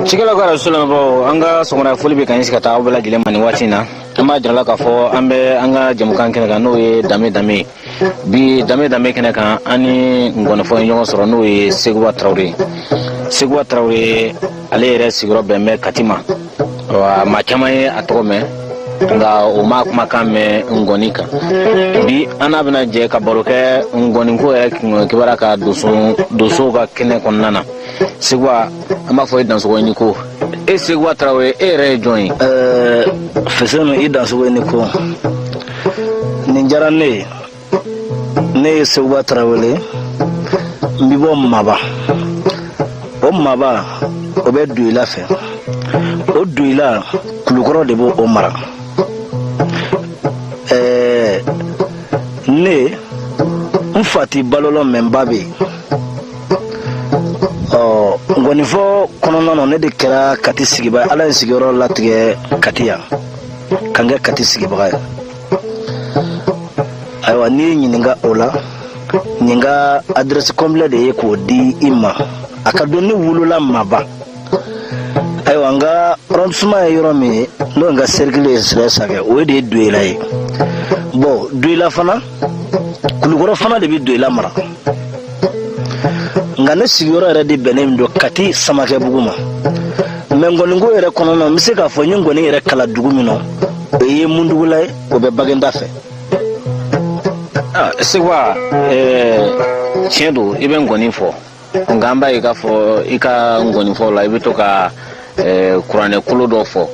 Cikɛlaw ka arajo lamɛnbagaw, an ka sɔgɔmada foli bɛ ka ɲɛsin ka taa aw bɛɛ lajɛlen ma nin waati in na. An b'a jira la k'a fɔ an bɛ an ka jɛmukan kɛnɛ kan, n'o ye Danbe Danbe ye. Bi Danbe Danbe kɛnɛ kan, an ni ngɔnifɔ ye ɲɔgɔn sɔrɔ, n'o ye Seguba Tarawele ye. Seguba Tarawele, ale yɛrɛ sigiyɔrɔ bɛn bɛ Kati ma. Wa maa caman ye a tɔgɔ mɛn, nka o m'a kumakan mɛn ngɔni kan. Bi an n'a bɛna jɛ ka baro kɛ ngɔniko yɛrɛ kibaruya kan donsow ka kɛnɛ kɔnɔna na. Seguba, an b'a fɔ i dansogo, i ni ko. E Seguba Tarawele, e yɛrɛ ye jɔn ye? Fuseni, i dansogo, i ni ko. Nin diyara ne ye. Ne ye Seguba Tarawele, n bi bɔ Maba. O Maba, o bɛ Doyila fɛ. O Doyila, Kulukɔrɔ de b'o o mara. Ne n fa ti balo lɔ, mɛ n ba bɛ yen. Ɔ ngɔnifɔ kɔnɔna na, ne de kɛra Kati sigibaga. Ala ye sigiyɔrɔ latigɛ Kati yan ka n kɛ Kati sigibaga ye. Ayiwa, n'i ye ɲininka o la, nin ka adresse complet de ye k'o di i ma. A ka dɔn ne wolola Maba. Ayiwa, n ka arrondissement ye yɔrɔ min ye, n'o ye n ka cercle ye, sirɛ sakɛ, o de ye Doyila ye. Bon, Doyila fana, Kulukɔrɔ fana de bɛ Doyila mara, nka ne sigiyɔrɔ yɛrɛ de bɛnnen don Kati Samakɛbugu ma. Mɛ ngɔniko yɛrɛ kɔnɔna na, n bɛ se k'a fɔ n ye ngɔni yɛrɛ kalan dugu min na, o ye Mundugula ye, o bɛ Bagenda fɛ. Ah, Seguba, tiɲɛ don i bɛ ngɔni fɔ, nka an b'a ye k'a fɔ i ka ngɔni fɔ la, i bɛ to ka kuranɛ kolo dɔ fɔ.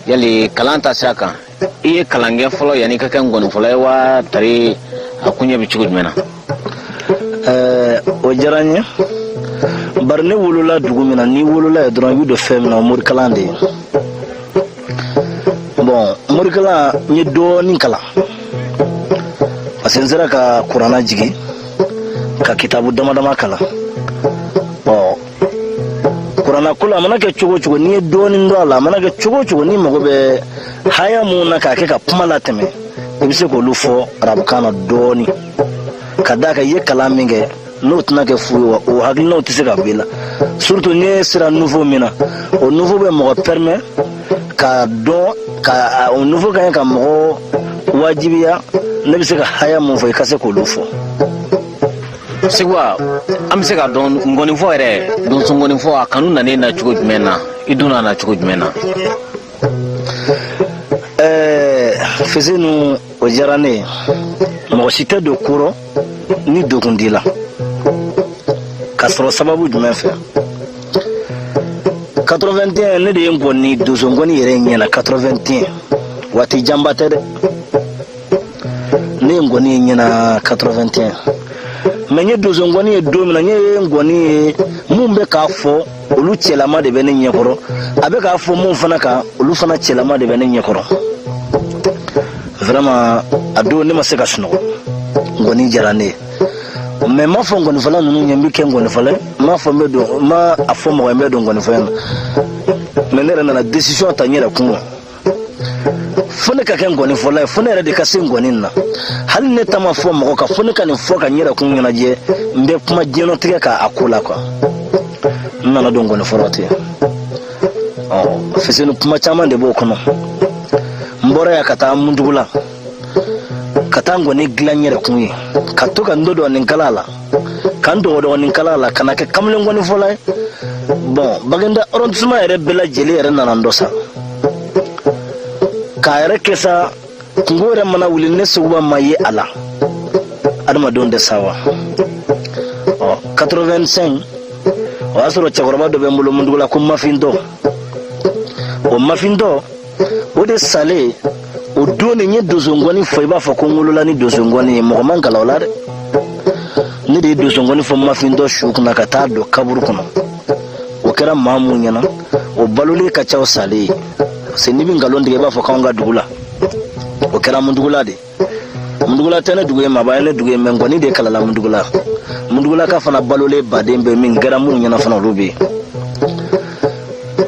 Yali kalan ta sira kan, i ye kalan kɛ fɔlɔ yanni i ka kɛ ngɔnifɔla ye wa, tari a koɲɛ bɛ cogo jumɛn na? O diyara n ye, bari ne wolola dugu min na, n'i wolola yen dɔrɔn, i bɛ don fɛn min na, o morikalan de ye. Bon, morikalan, n ye dɔɔnin kalan, parce que n sera ka kuranna jigin, ka kitabu dama dama kalan. Ɔ kuranna ko la, a mana kɛ cogo o cogo, n'i ye dɔɔnin dɔn a la, a mana kɛ cogo o cogo, n'i mago bɛ haya mun na k'a kɛ ka kuma latɛmɛ, i bɛ se k'olu fɔ arabukan na dɔɔnin, ka d'a kan i ye kalan min kɛ, n'o tɛna kɛ fu ye wa, o hakilinaw tɛ se ka bɔ i la, surtout n'i ye sira niveau min na, o niveau bɛ mɔgɔ permet ka dɔn ka o niveau ka ɲi ka mɔgɔ wajibiya. Ne bɛ se ka haya mun fɔ, i ka se k'olu fɔ. Seguba, an bɛ se k'a dɔn ngɔnifɔ yɛrɛ, donso ngɔnifɔ, a kanu nan'e na cogo jumɛn na? I donna a na cogo jumɛn na? Fuseni, o diyara ne ye. Mɔgɔ si tɛ don ko rɔ ni dokun t'i la. Ka sɔrɔ sababu jumɛn fɛ? 81, ne de ye ngɔni, donso ngɔni yɛrɛ ɲɛna. 81, waati janba tɛ dɛ. Ne ye ngɔni ye ɲɛna 81. Mɛ n ye donso ngɔni ye don min na, n ye ngɔni ye mun bɛ k'a fɔ, olu cɛlama de bɛ ne ɲɛkɔrɔ. A bɛ k'a fɔ mun fana kan, olu fana cɛlama de bɛ ne ɲɛkɔrɔ. Vraiment, a don ne ma se ka sunɔgɔ. Ngɔni diyara ne ye, mɛ n m'a fɔ ngɔnifɔla ninnu ɲɛ n bɛ kɛ ngɔnifɔla ye. N m'a fɔ n bɛ don, n ma a fɔ mɔgɔ ye n bɛ don ngɔnifɔya na. Mɛ ne yɛrɛ nana décision ta n yɛrɛ kun fo ne ka kɛ ngɔnifɔla ye, fo ne yɛrɛ de ka se ngɔni na. Hali ne ta ma fɔ mɔgɔ kan, fo ne ka nin fɔ ka n yɛrɛ kun ɲɛnajɛ. N bɛ kuma diɲɛlatigɛ k'a ko la quoi. N nana don ngɔnifɔla ten. Ɔ Fuseni, kuma caman de b'o kɔnɔ. N bɔra yan ka taa Mundugu la, ka taa ngɔni dilan n yɛrɛ kun ye, ka to ka n dɔdɔɔnin kala a la, ka n dɔgɔdɔgɔnin kala a la, ka na kɛ kamalen ngɔnifɔla ye. Bon, Bagenda arrondissement yɛrɛ bɛɛ lajɛlen yɛrɛ nana n dɔ sa k'a yɛrɛ kɛ sa. Kungo yɛrɛ mana wuli, ne Seguba ma ye a la, adamadenw tɛ sa wa. Ɔ 85, o y'a sɔrɔ cɛkɔrɔba dɔ bɛ n bolo Mundugu la ko Mafintɔ. O Mafintɔ, o de salen, o don de n ye donsongɔni fɔ. I b'a fɔ ko n wolola ni donsongɔni ye. Mɔgɔ man kalan o la dɛ. Ne de ye donsongɔni fɔ mafin dɔ su kunna ka taa don kaburu kɔnɔ. O kɛra maa mun ɲɛna, o balolen ka ca o salen ye, parce que n'i bɛ nkalon tigɛ, i b'a fɔ k'anw ka dugu la. O kɛra Mundugula de. Mundugula tɛ ne dugu ye, maaba ye ne dugu ye, mɛ ngɔni de kalala Mundugula. Mundugula ka fana balolen baden bɛ min kɛra minnu ɲɛna fana, olu bɛ yen.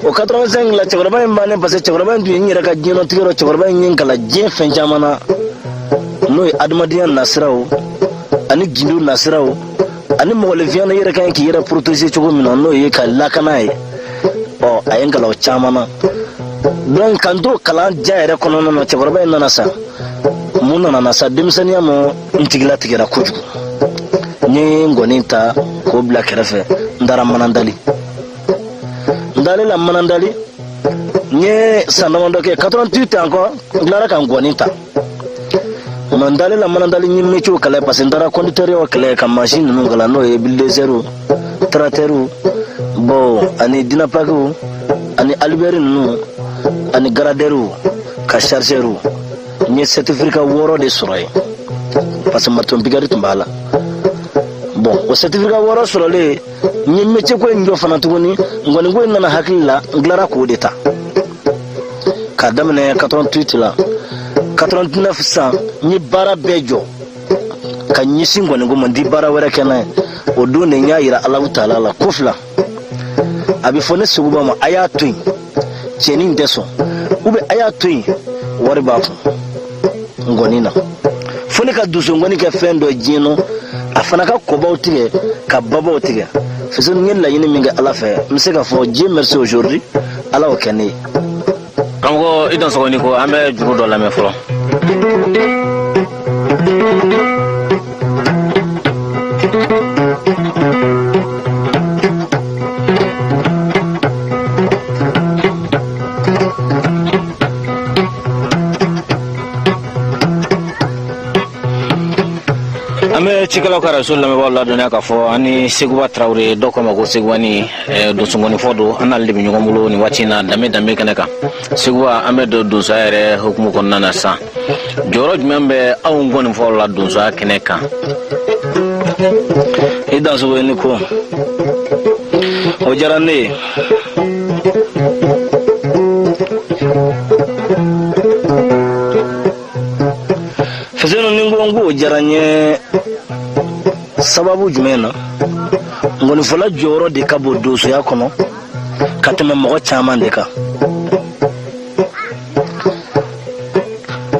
O 85 la, cɛkɔrɔba in bannen, parce que cɛkɔrɔba in tun ye n yɛrɛ ka diɲɛlatigɛ rɔ. Cɛkɔrɔba in ye n kalan diɲɛ fɛn caman na, n'o ye adamadenya nasiraw ani gindo nasiraw ani mɔgɔninfinya na, i yɛrɛ ka ɲi k'i yɛrɛ protéger cogo min na, n'o ye ka lakana ye. Ɔ, a ye n kalan o caman na. Donc k'an to kalan diya yɛrɛ kɔnɔna na, cɛkɔrɔba in nana sa. Mun nana na sa? Denmisɛnninya ma, n tigila tigɛra kojugu. N ye ngɔni ta k'o bila kɛrɛfɛ, n taara Manandali. N taalen la Manandali, n ye san damadɔ kɛ. 88 encore, n tilara ka ngɔni ta. Mais n taalen la Manandali, n ye métier kalan, parce que n taara conducteur kalan, ka mansin ninnu kalan, n'o ye bulldozer, tracteur, bon, ani Dynapac, ani Albert ninnu, ani gradeur, ka chargeur. N ye certificat 6 de sɔrɔ yen, parce que marteau-piqueur tun b'a la. Bon, o certificat 6 sɔrɔlen, n ye métier ko in jɔ fana tuguni. Ngɔni ko in nana hakili la, n tilara k'o de ta k'a daminɛ 88 la. 89 san, n ye baara bɛɛ jɔ ka ɲɛsin ngɔniko ma, n ti baara wɛrɛ kɛ n'a ye. O don de, n y'a yira Alahu taala la ko fila a bɛ fɔ ne Seguba ma: a y'a to yen, cɛnin tɛ sɔn, ou bien a y'a to yen, wari b'a kun ngɔni na. Fo ne ka donsongɔni kɛ fɛn dɔ diɲɛ nɔ, a fana ka kɔbaw tigɛ, ka babaw tigɛ. Fuseni, n ye laɲini min kɛ Ala fɛ, n bɛ se k'a fɔ Dieu merci, aujourd'hui Ala y'o kɛ ne ye. Karamɔgɔ, i dansɔgɔ. Ko an bɛ juru dɔ lamɛn fɔlɔ. An bɛ cikɛlaw ka arajo lamɛnbaaw ladɔnniya k'a fɔ an ni Seguba Tarawele, dɔw k'a ma ko Segubani, donsongɔnifɔ don, an n'ale de bɛ ɲɔgɔn bolo nin waati in na danbe danbe kɛnɛ kan. Seguba, an bɛ don donsoya yɛrɛ hukumu kɔnɔna na sisan. Jɔyɔrɔ jumɛn bɛ aw ngɔnifɔw la donsoya kɛnɛ kan? I dansogo, ni ko o diyara ne ye. Fuseni, ni ko n k'o diyara n ye, sababu jumɛn na? Ngɔnifɔla jɔyɔrɔ de ka bon donsoya kɔnɔ ka tɛmɛ mɔgɔ caman de kan.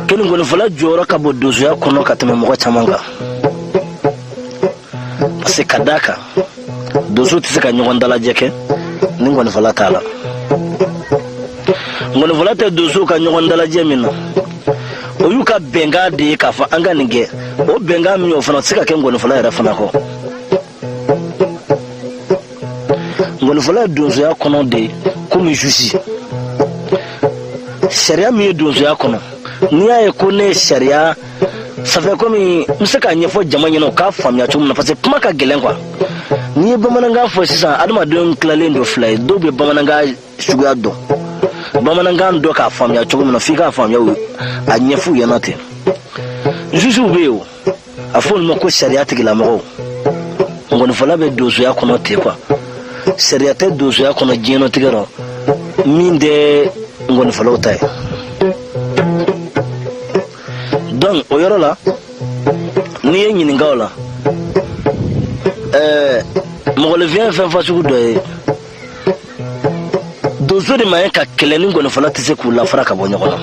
Kelen, ngɔnifɔla jɔyɔrɔ ka bon donsoya kɔnɔ ka tɛmɛ mɔgɔ caman kan, parce que ka d'a kan, donso tɛ se ka ɲɔgɔn dalajɛ kɛ ni ngɔnifɔla t'a la. Ngɔnifɔla tɛ donsow ka ɲɔgɔn dalajɛ min na, o y'u ka bɛnkan de ye k'a fɔ an ka nin kɛ. O bɛnkan min, o fana tɛ se ka kɛ ngɔnifɔla yɛrɛ fana kɔ. Ngɔnifɔla ye donsoya kɔnɔ de komi juge. Sariya min ye donsoya kɔnɔ, n'i y'a ye ko ne ye sariya ça fait komi n bɛ se k'a ɲɛfɔ jama ɲɛna, u k'a faamuya cogo min na, parce que kuma ka gɛlɛn quoi. N'i ye bamanankan fɔ sisan, adamadenw tilalen don fila ye. Dɔw bɛ bamanankan suguya dɔn, bamanankan dɔn k'a faamuya cogo min na, f'i k'a faamuya u a ɲɛf'u ɲɛna ten. Jugew bɛ yen, o a fɔ olu ma ko sariya tigilamɔgɔw. Ngɔnifɔla bɛ donsoya kɔnɔ ten quoi. Sariya tɛ donsoya kɔnɔ diɲɛnatigɛ rɔ min tɛ ngɔnifɔlaw ta ye. Donc o yɔrɔ la, n'i ye ɲininka o la, mɔgɔninfin ye fɛn fasugu dɔ ye, donso de ma ye ka kɛlɛ ni ngɔnifɔla tɛ se k'u lafara ka bɔ ɲɔgɔn na.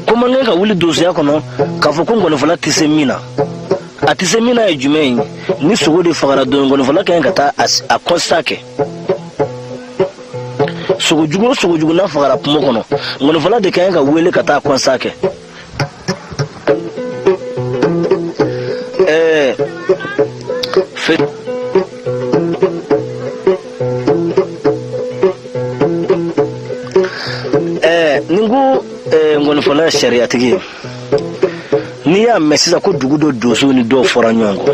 Ko man kan ka wuli donsoya kɔnɔ k'a fɔ ko ngɔnifɔla tɛ se min na. A tɛ se min na ye jumɛn ye? Ni sogo de fagara don, ngɔnifɔla ka ɲi ka taa a constat kɛ. Sogojugu o sogojugu n'a fagara kungo kɔnɔ, ngɔnifɔla de ka ɲi ka wele ka taa constat kɛ. Ni ko ngɔnifɔla ye sariyatigi ye, n'i y'a mɛn sisan ko dugu dɔ donsow ni dɔw fɔra ɲɔgɔn kɔ,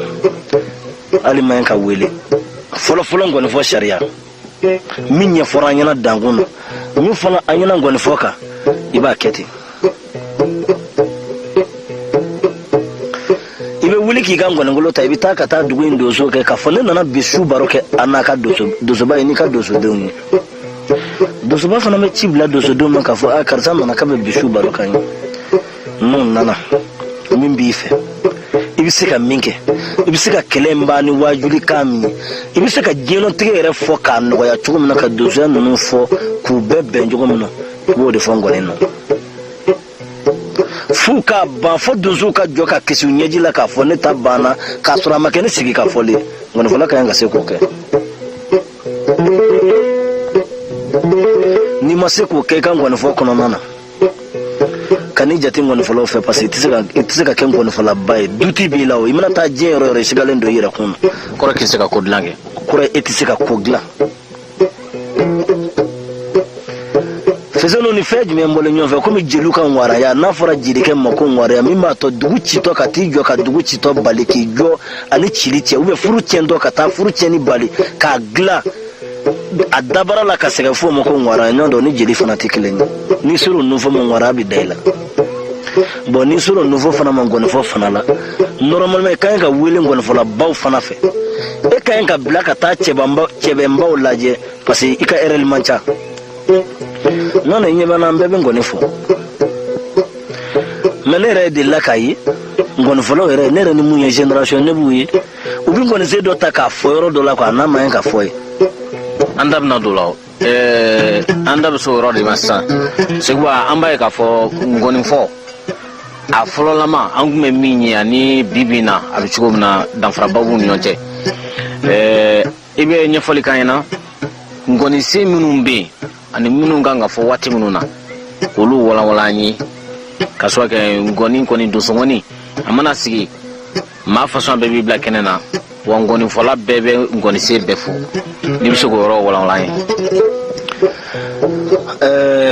hali ma ɲi ka wele fɔlɔ fɔlɔ. Ngɔnifɔ sariya min ɲɛfɔra an ɲɛna dankun na, min fɔra an ɲɛna ngɔnifɔ kan, i b'a kɛ ten. I bɛ wuli. wuli k'i ka ngɔningolo ta, i bɛ taa ka taa dugu in donso kɛ k'a fɔ ne nana bi su baro kɛ a n'a ka donso donsoba ye n'i ka donsodenw ye. Donsoba fana bɛ ci bila donsodenw ma k'a fɔ a karisa nana k'a bɛ bi su baro k'an ye. N'u nana, min b'i fɛ, i bɛ se ka min kɛ, i bɛ se ka kɛlɛ in ban ni waajulikan min ye, i bɛ se ka diɲɛlatigɛ yɛrɛ fɔ k'a nɔgɔya cogo min na, ka donsoya ninnu fɔ k'u bɛɛ bɛn cogo min na, i b'o de fɔ ngɔni na f'u k'a ban, fo donsow ka jɔ ka kisi u ɲɛji la k'a fɔ ne ta banna, k'a sɔrɔ a ma kɛ ni sigi ka fɔli ye. Ngɔnifɔla ka ɲi ka se k'o kɛ. N'i ma se k'o kɛ i ka ngɔnifɔ kɔnɔna na, kan'i jate ngɔnifɔlaw fɛ, parce que i tɛ se ka kɛ ngɔnifɔlaba ye. Doute b'i la o, i mana taa diɲɛ yɔrɔ yɔrɔ, i sigalen don i yɛrɛ kun na. Kɔrɔ k'i tɛ se ka ko dilan kɛ. Kɔrɔ e tɛ se ka ko dilan. Fɛsɛnw ni fɛn jumɛn bɔlen ɲɔgɔn fɛ? Komi jeliw ka ŋwaraya, n'a fɔra jelikɛ ma ko ŋwaraya, min b'a to dugu citɔ ka t'i jɔ ka dugu citɔ bali k'i jɔ ani cili cɛ, ou bien furu tiɲɛtɔ ka taa furu tiɲɛni bali k'a dilan a dabara la ka sɛgɛn, f'o ma ko ŋwaraya. Ɲɔgɔn dɔn ni jeli fana tɛ kelen ye. N'i sera o niveau ma, ŋwaraya bɛ da i la. Bon, n'i sera o niveau fana ma ngɔnifɔ fana la, normalement i ka ɲi ka wele ngɔnifɔlabaw fana fɛ, e ka ɲi ka bila ka taa cɛbɛnbaw lajɛ, parce que i ka erreur man ca. N'o na, i ɲɛ bɛ n na, an bɛɛ bɛ ngɔni fɔ, mais ne yɛrɛ delila k'a ye ngɔnifɔlaw yɛrɛ, ne yɛrɛ ni mun ye génération, ne b'u ye, u bɛ ngɔnisen dɔ ta k'a fɔ yɔrɔ dɔ la quoi, n'a man ɲi ka fɔ ye. An da bɛna don o la o. An da bɛ se o yɔrɔ de ma sisan. Seguba, an b'a ye k'a fɔ ngɔnifɔ a fɔlɔlama, an tun bɛ min ye ani bi bi in na a bɛ cogo min na, danfaraba b'u ni ɲɔgɔn cɛ. I bɛ ɲɛfɔli k'an ɲɛna ngɔnisen minnu bɛ yen ani minnu kan ka fɔ waati minnu na, k'olu walanwalan an ye, ka sɔrɔ kɛ ngɔni kɔni donsongɔni a mana sigi, maa fasɔn bɛɛ b'i bila kɛnɛ na wa, ngɔnifɔla bɛɛ bɛ ngɔnisen bɛɛ fɔ. N'i bɛ se k'o yɔrɔ walanwalan an ye.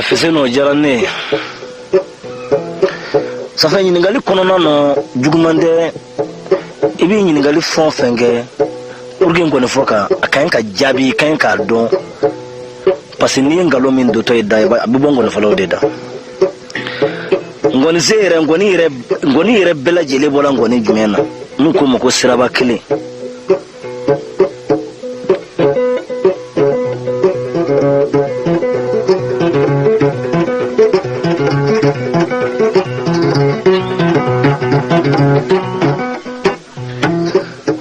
Fɛsɛnɛ, o diyara ne ye. Safe, ɲininkali kɔnɔna na, juguman tɛ. I bɛ ɲininkali fɛn o fɛn kɛ pour que ngɔnifɔ kan, a ka ɲi ka jaabi, i ka ɲi k'a dɔn, parce que n'i ye nkalon min dotɔ ye da, a bɛ bɔ ngɔnifɔlaw de da. Ngɔnisen yɛrɛ, ngɔni yɛrɛ, ngɔni yɛrɛ bɛɛ lajɛlen bɔra ngɔni jumɛn na n'u k'o ma ko siraba kelen?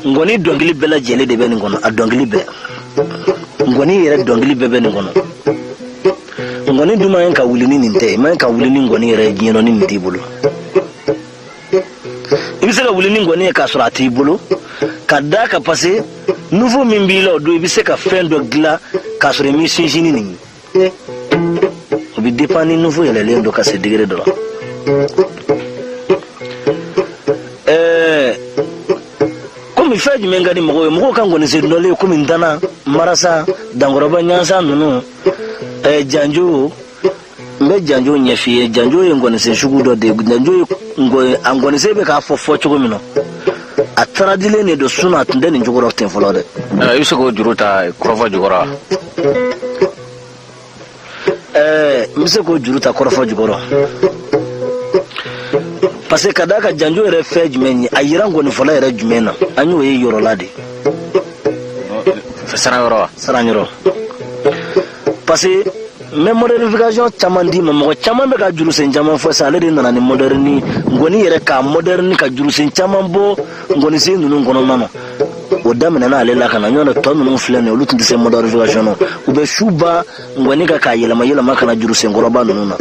Ngɔni dɔnkili bɛɛ lajɛlen de bɛ nin kɔnɔ. A dɔnkili bɛɛ, ngɔni yɛrɛ dɔnkili bɛɛ bɛ nin kɔnɔ. Ngɔni dun man ɲi ka wuli ni nin tɛ, man ɲi ka wuli ni ngɔni yɛrɛ ye diɲɛ nɔ ni nin t'i bolo. I bɛ se ka wuli ni ngɔni ye k'a sɔrɔ a t'i bolo, ka d'a kan parce que niveau min b'i la o don, i bɛ se ka fɛn dɔ dilan k'a sɔrɔ i m'i sinsin ni nin ye. O bɛ dépend ni niveau yɛlɛlen don ka se degré dɔ la. Komi fɛn jumɛn ka di mɔgɔw ye? Mɔgɔw ka ngɔnisen dɔlen komi ntana, marasa, dankɔrɔba, ɲansa ninnu, janjo. N bɛ janjo ɲɛf'i ye. Janjo ye ngɔnisen sugu dɔ de ye. Janjo ye ngɔn, a ngɔnisen bɛ k'a fɔ fɔ cogo min na, a taradilen de don, sinon a tun tɛ nin cogo rɔ ten fɔlɔ dɛ. I bɛ se k'o juru ta kɔrɔfɔ jukɔrɔ wa? N bɛ se k'o juru ta kɔrɔfɔ jukɔrɔ, parce que ka d'a kan janjo yɛrɛ fɛn jumɛn ye, a yira ngɔnifɔla yɛrɛ jumɛn na, an y'o ye yɔrɔ la de. Sara yɔrɔ wa? Sara yɔrɔ, parce que n bɛ modification caman d'i ma. Mɔgɔ caman bɛ ka jurusen caman fɔ sisan, ale de nana ni moderne ngɔni yɛrɛ, k'a moderne, ka jurusen caman bɔ ngɔnisen ninnu kɔnɔna na. O daminɛna ale la ka na ɲɔgɔn tɔ ninnu filɛ nin ye, olu tun tɛ se modification na. U bɛ su ba ngɔni kan k'a yɛlɛma yɛlɛma ka na jurusenkɔrɔba ninnu na.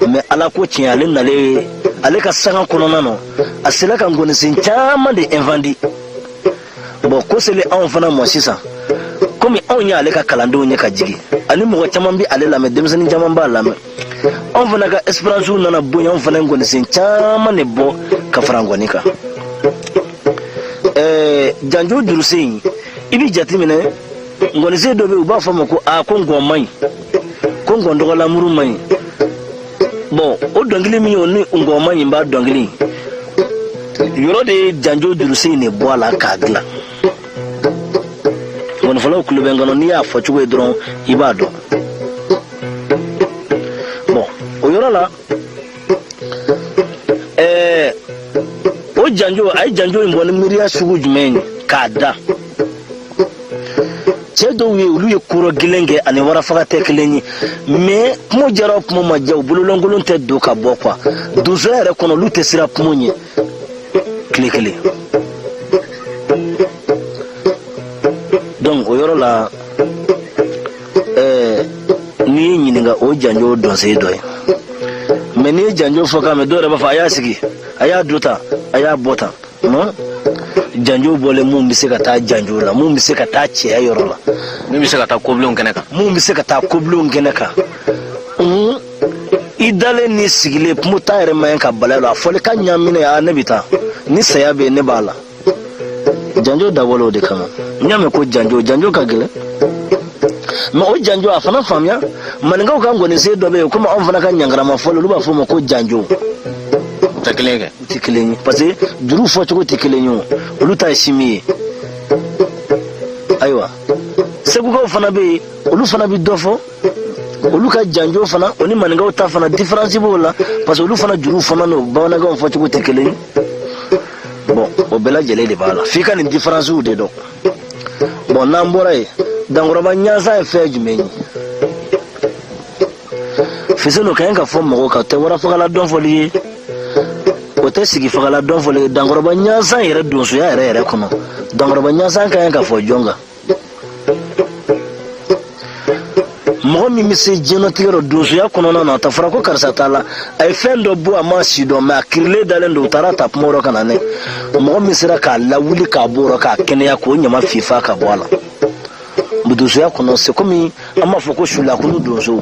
Mais ala ko tiɲɛ, ale nalen, ale ka sanga kɔnɔna na, a sera ka ngɔnisen caman de inventer. Bon, ko selen anw fana ma sisan, komi anw ye ale ka kalandenw ye ka jigin, ani mɔgɔ caman bɛ ale lamɛn, denmisɛnnin caman b'a lamɛn, anw fana ka expérience nana bonya, anw fana ye ngɔnisen caman de bɔ ka fara ngɔni kan. Janjo jurusen in, i bɛ jateminɛ, ngɔnisen dɔ bɛ yen, u b'a fɔ a ma ko aa, ko ngɔn man ɲi, ko ngɔn dɔgɔlamuru man ɲi. Bon, o dɔnkili min ye o ni ngɔn man ɲi b'a dɔnkili yɔrɔ de ye janjo jurusen in de bɔ a la k'a dilan. Ngɔnifɔlaw tulo bɛ n kɔnɔ, n'i y'a fɔ cogo ye dɔrɔn, i b'a dɔn. Bon, o yɔrɔ la, o janjo janjo, a ye janjo in bɔ ni miiriya sugu jumɛn ye k'a da? Cɛ dɔw ye, olu ye koro gɛlɛn kɛ, ani warafaga tɛ kelen ye. Mais kungo jara o, kungo ma diya, u bololankolon tɛ don ka bɔ quoi. Donsoya yɛrɛ kɔnɔ, olu tɛ siran kungo ɲɛ tile kelen. Donc o yɔrɔ la, n'i ye ɲininka, o janjo dɔnsen dɔ ye. Mais n'i ye janjo fɔ k'a mɛn, dɔw yɛrɛ b'a fɔ a y'a sigi, a y'a don tan, a y'a bɔ tan. Non, janjo bɔlen, mun bɛ se ka taa janjo la, mun bɛ se ka taa cɛya yɔrɔ la, min bɛ se ka taa kobilenw kɛnɛ kan, mun bɛ se ka taa kobilenw kɛnɛ kan. I dalen ni sigilen, kungo ta yɛrɛ man ɲi ka bala la. A fɔli ka ɲaminɛ, a ne bɛ taa ni saya bɛ yen, ne b'a la. Janjo dabɔla o de kama. N y'a mɛn ko janjo, janjo ka gɛlɛn, mais o janjo a fana faamuya. Maninkaw ka ngɔnisen dɔ bɛ yen, komi anw fana ka ɲangarama fɔli, olu b'a fɔ o ma ko janjo. U tɛ kelen ye kɛ. U tɛ kelen ye, parce que juru fɔcogo tɛ kelen ye. O olu ta ye simi ye. Ayiwa, segukaw fana bɛ yen, olu fana bɛ dɔ fɔ. Olu ka janjo fana, o ni maninkaw ta fana, différence b'o la, parce que olu fana juru fana n'o bamanankanw fɔcogo tɛ kelen ye. Bon, o bɛɛ lajɛlen de b'a la, f'i ka nin différencew de dɔn. Bon, n'an bɔra yen, dankɔrɔba ɲansan ye fɛn jumɛn ye? Fiselo ka ɲi ka fɔ mɔgɔw kan, o tɛ warafagala dɔn fɔli ye, o tɛ sigifagala dɔn fɔli ye. Dankɔrɔba ɲansan yɛrɛ, donsoya yɛrɛ yɛrɛ kɔnɔ, dankɔrɔba ɲansan ka ɲi ka fɔ jɔn kan? Mɔgɔ min bɛ se diɲɛnatigɛ dɔ donsoya kɔnɔna na, a ta fɔra ko karisa t'a la, a ye fɛn dɔ bɔ, a ma si dɔn, mais a kirilen dalen don, u taara ta kuma yɔrɔ ka na ne. Mɔgɔ min sera k'a lawuli k'a bɔ yɔrɔ k'a kɛnɛya, k'o ɲama fifa ka bɔ a la donsoya kɔnɔ, c'est komi an b'a fɔ ko sulakunu donso,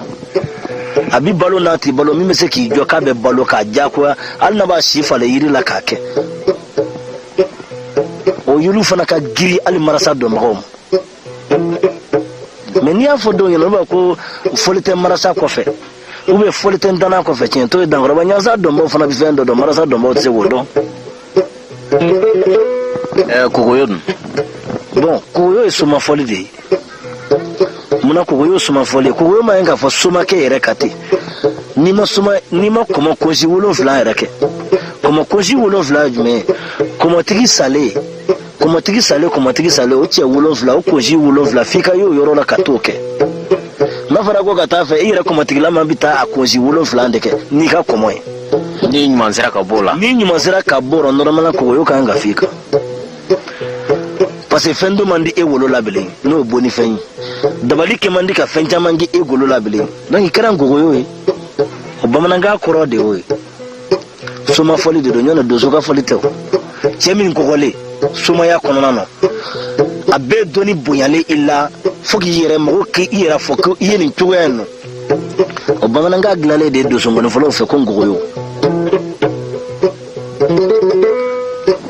a bi balo n'a ti balo, min bɛ se k'i jɔ k'a bɛ balo k'a diyagoya, hali n'a b'a si falen yiri la k'a kɛ, o y'olu fana ka giri hali marasa dɔnbagaw ma. Mais n'i y'a fɔ dɔw ɲɛna, olu b'a ko fɔli tɛ marasa kɔfɛ, ou bien fɔli tɛ ntanna kɔfɛ. Tiɲɛ t'o ye. Dankɔrɔba ɲansa dɔnbaw fana bɛ fɛn dɔ dɔn, marasa dɔnbaw tɛ se k'o dɔn. Kogoyo dun? Bon, kogoyo ye somafɔli de ye. Munna kogoyo ye somafɔli ye? Kogoyo ma ɲi k'a fɔ somakɛ yɛrɛ ka ten. N'i ma soma, n'i ma kɔmɔ konsi 7 yɛrɛ kɛ, kɔmɔ konsi 7 ye jumɛn ye? Kɔmɔtigi salen, kɔmɔtigi salen, kɔmɔtigi salen, o cɛ 7, o konsi 7, f'i ka y'o yɔrɔ la ka t'o kɛ. N'a fɔra ko ka taa fɛ, i yɛrɛ kɔmɔtigilama bɛ taa a konsi 7 de kɛ n'i ka kɔmɔ ye. Ni ɲuman sera ka bɔ o la. Ni ɲuman sera ka bɔ o la, normalement kogoyo kan ka f'i kan, parce que fɛn dɔ man di e wolo la bilen, n'o ye bonni fɛn ye. Dabali kɛ man di ka fɛn caman kɛ e golo la bilen, donc i kɛra ngogoyo ye. O bamanankan kɔrɔ de y'o ye. Soma fɔli de don, ɲɔgɔn donso ka fɔli tɛ. O cɛ min kɔgɔlen somaya kɔnɔna na, a bɛɛ dɔnni bonyalen i la fo k'i yɛrɛ mɔgɔ k'i yɛrɛ fɔ ko i ye nin cogoya in nɔ. O bamanankan dilanlen de ye donsongɔni fɔlɔw fɛ ko ngogoyo.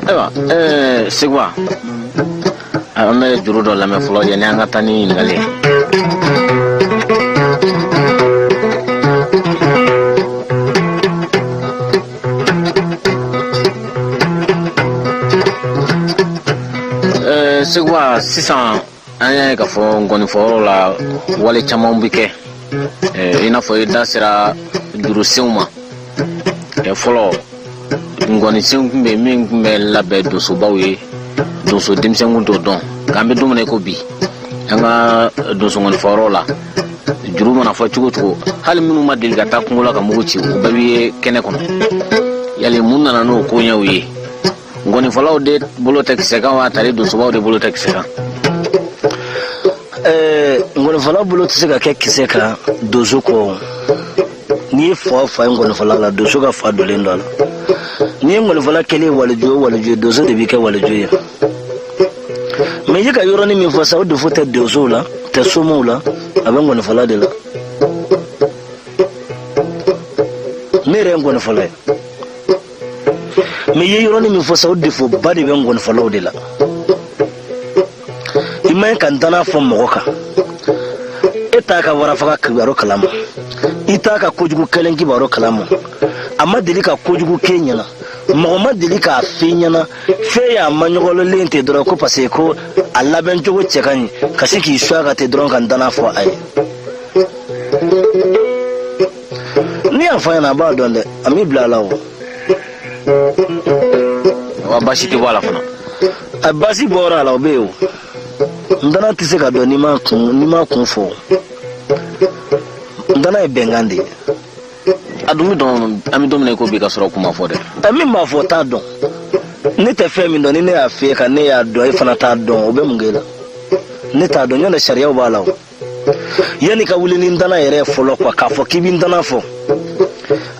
Ayiwa, Seguba, an bɛ juru dɔ lamɛn fɔlɔ yanni an ka taa ni ɲininkali ye. Seguba, sisan an y'a ye k'a fɔ ngɔnifɔyɔrɔ la, wale caman bɛ kɛ, i n'a fɔ i da sera jurusenw ma. Fɔlɔ ngɔnisen tun bɛ min tun bɛ labɛn donsobaw ye, donso denmisɛn kun t'o dɔn. Nka an bɛ don min na i ko bi, an ka donso ngɔnifɔyɔrɔ la, juru mana fɔ cogo cogo, hali minnu ma deli ka taa kungo la ka mugu ci, u bɛɛ bɛ ye kɛnɛ kɔnɔ. Yali mun nana n'o koɲɛw ye? Ngɔnifɔlaw de bolo tɛ kisɛ kan wa, tari donsobaw de bolo tɛ kisɛ kan? Ngɔnifɔla bolo tɛ se ka kɛ kisɛ kan donso kɔ. N'i ye fa o fa ye ngɔnifɔla la, donso ka fa donnen don a la. N'i ye ngɔnifɔla kɛlen waliju o waliju ye, donso de b'i kɛ waliju ye. Mais i ye ka yɔrɔnin min fɔ sa, o défaut tɛ donsow la, tɛ somaw la, a bɛ ngɔnifɔla de la. Ne yɛrɛ ye ngɔnifɔla ye, mais i ye yɔrɔnin min fɔ sa, o défaut ba de bɛ ngɔnifɔlaw de la. I man ɲi ka ntana fɔ mɔgɔ kan. E t'a ka warafaga kibaru kalama, i t'a ka kojugu kɛlen kibaru kalama, a ma deli ka kojugu k'e ɲɛna, mɔgɔ ma deli k'a f'e ɲɛna, f'e y'a maɲɔgɔnlen ten dɔrɔn ko parce que ko a labɛn cogo cɛ ka ɲi, ka se k'i su a ka ten dɔrɔn ka ntana fɔ a ye. N'i y'a fɔ a ɲɛna, a b'a dɔn dɛ, a m'i bila a la o. Wa baasi tɛ bɔ a la fana. A baasi bɔra a la, o bɛ yen o. Ntana tɛ se ka dɔn n'i ma kun, n'i ma kun fɔ. Ntana ye bɛnkan de ye. A dun bɛ dɔn, an bɛ don min na i ko bi, ka sɔrɔ kun ma fɔ dɛ. Ɛ, min b'a fɔ t'a dɔn. Ne tɛ fɛn min dɔn, ni ne y'a f'e kan, ne y'a dɔn, e fana t'a dɔn, o bɛ mun k'e la? Ne t'a dɔn, ɲɔntɛ sariyaw b'a la o. Yanni ka wuli ni ntana yɛrɛ ye fɔlɔ quoi, k'a fɔ k'i bɛ ntana fɔ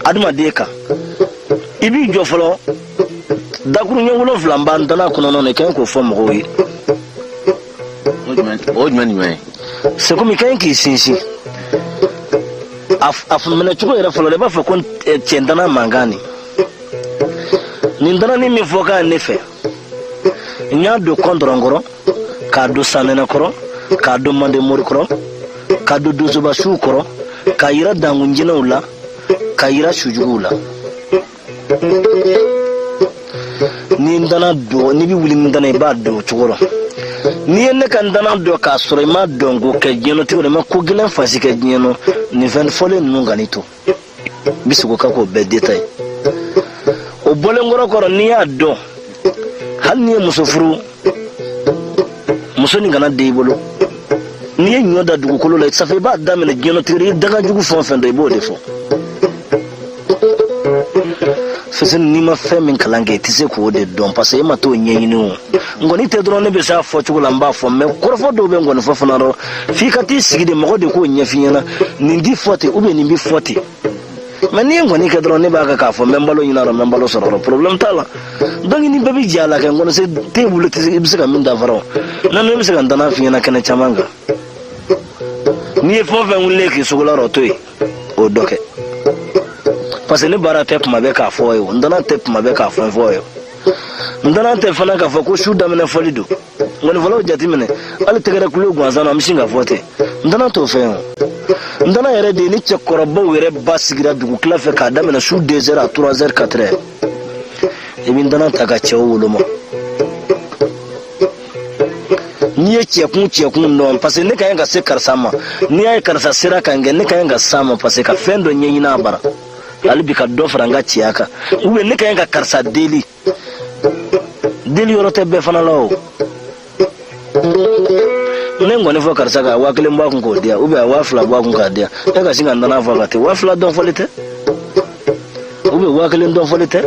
adamaden kan, i b'i jɔ fɔlɔ, dakuruɲɛ 7 b'an ntana kɔnɔna na, i ka ɲi k'o fɔ mɔgɔw ye. O jumɛn ni jumɛn ye? C'est comme i ka ɲi k'i sinsin. A minɛcogo yɛrɛ fɔlɔ la, i b'a fɔ ko cɛ ntana mankan nin. Nin ntananin min fɔ k'a ne fɛ, n y'a don kɔntɔrɔn kɔrɔ, k'a don sanɛnɛ kɔrɔ, k'a don manden mori kɔrɔ, k'a don donsobasiw kɔrɔ, k'a yira dankunjinɛw la, k'a yira sujuguw la. Ni ntana don, n'i bɛ wuli ni ntana, i b'a don o cogo rɔ. N'i ye ne ka ntana dɔn k'a sɔrɔ i ma dɔn ko kɛ diɲɛnatigɛ la, i ma ko gɛlɛn fasi kɛ diɲɛ nɔ, nin fɛn fɔlen ninnu kan'i to. N bɛ segin o kan k'o bɛɛ détail. O bɔlen kɔrɔ kɔrɔ, n'i y'a dɔn, hali n'i ye muso furu, muso nin kana den i bolo. N'i ye ɲɔ da dugukolo la, safe i b'a daminɛ diɲɛnatigɛ la, i ye danga jugu fɛn o fɛn dɔn, i b'o de fɔ. Fuseni, n'i ma fɛn min kalan kɛ, i tɛ se k'o de dɔn, parce que e ma t'o ɲɛɲini o. Nkɔni tɛ dɔrɔn, ne bɛ se a fɔcogo la, n b'a fɔ, mais kɔrɔfɔ dɔw bɛ nkɔni fɔ fana rɔ, f'i ka t'i sigi de, mɔgɔ de k'o ɲɛf'i ɲɛna, nin ti fɔ ten, ou bien nin bɛ fɔ ten. Mais n'i ye nkɔni kɛ dɔrɔn, ne b'a kɛ k'a fɔ n bɛ n balo ɲini a rɔ, n bɛ n balo sɔrɔ rɔ, problème t'a la. Donc ni bɛɛ bɛ jɛ a la kɛ, nkɔni se t'e bolo, i bɛ se ka min dafara o. N'o ne bɛ se ka n tana f'i ɲɛna kɛnɛ caman kan. N'i ye fɛn o fɛn wulilen k'i sogo la rɔ, o to yen, o dɔ kɛ. Parce que ne baara tɛ kuma bɛɛ k'a fɔ ye o, n tana tɛ kuma bɛɛ k'a fɛn fɔ ye o. N tana tɛ fana k'a fɔ ko su daminɛ fɔli don. Nkɔnifɔlaw jateminɛ, hali tɛgɛrɛ kulo gansan na, an bɛ sin ka fɔ ten. N tana t'o fɛn o. N tana yɛrɛ de ye ni cɛkɔrɔbaw yɛrɛ ba sigira dugu tila fɛ k'a daminɛ su 2 heures à 3 heures 4 heures. I bɛ n tana ta ka cɛw woloma. N'i ye cɛkun cɛkun dɔn, parce que ne ka ɲi ka se karisa ma, n'i y'a ye karisa sera ka n kɛ, ne ka ɲi ka s'a ma, parce que ka fɛn dɔ ɲɛɲini a bara, hali bi ka dɔ fara n ka cɛya kan, ou bien ne ka ɲi ka karisa deli. Deli yɔrɔ tɛ bɛɛ fana la o. Ne nkɔni fɔ karisa ka 1000 bɔ a kun k'o di yan, ou bien a 2000 bɔ a kun k'a di yan, e ka sin ka n nana fɔ ka ten, 2000 dɔn fɔli tɛ, ou bien 1000 dɔn fɔli tɛ.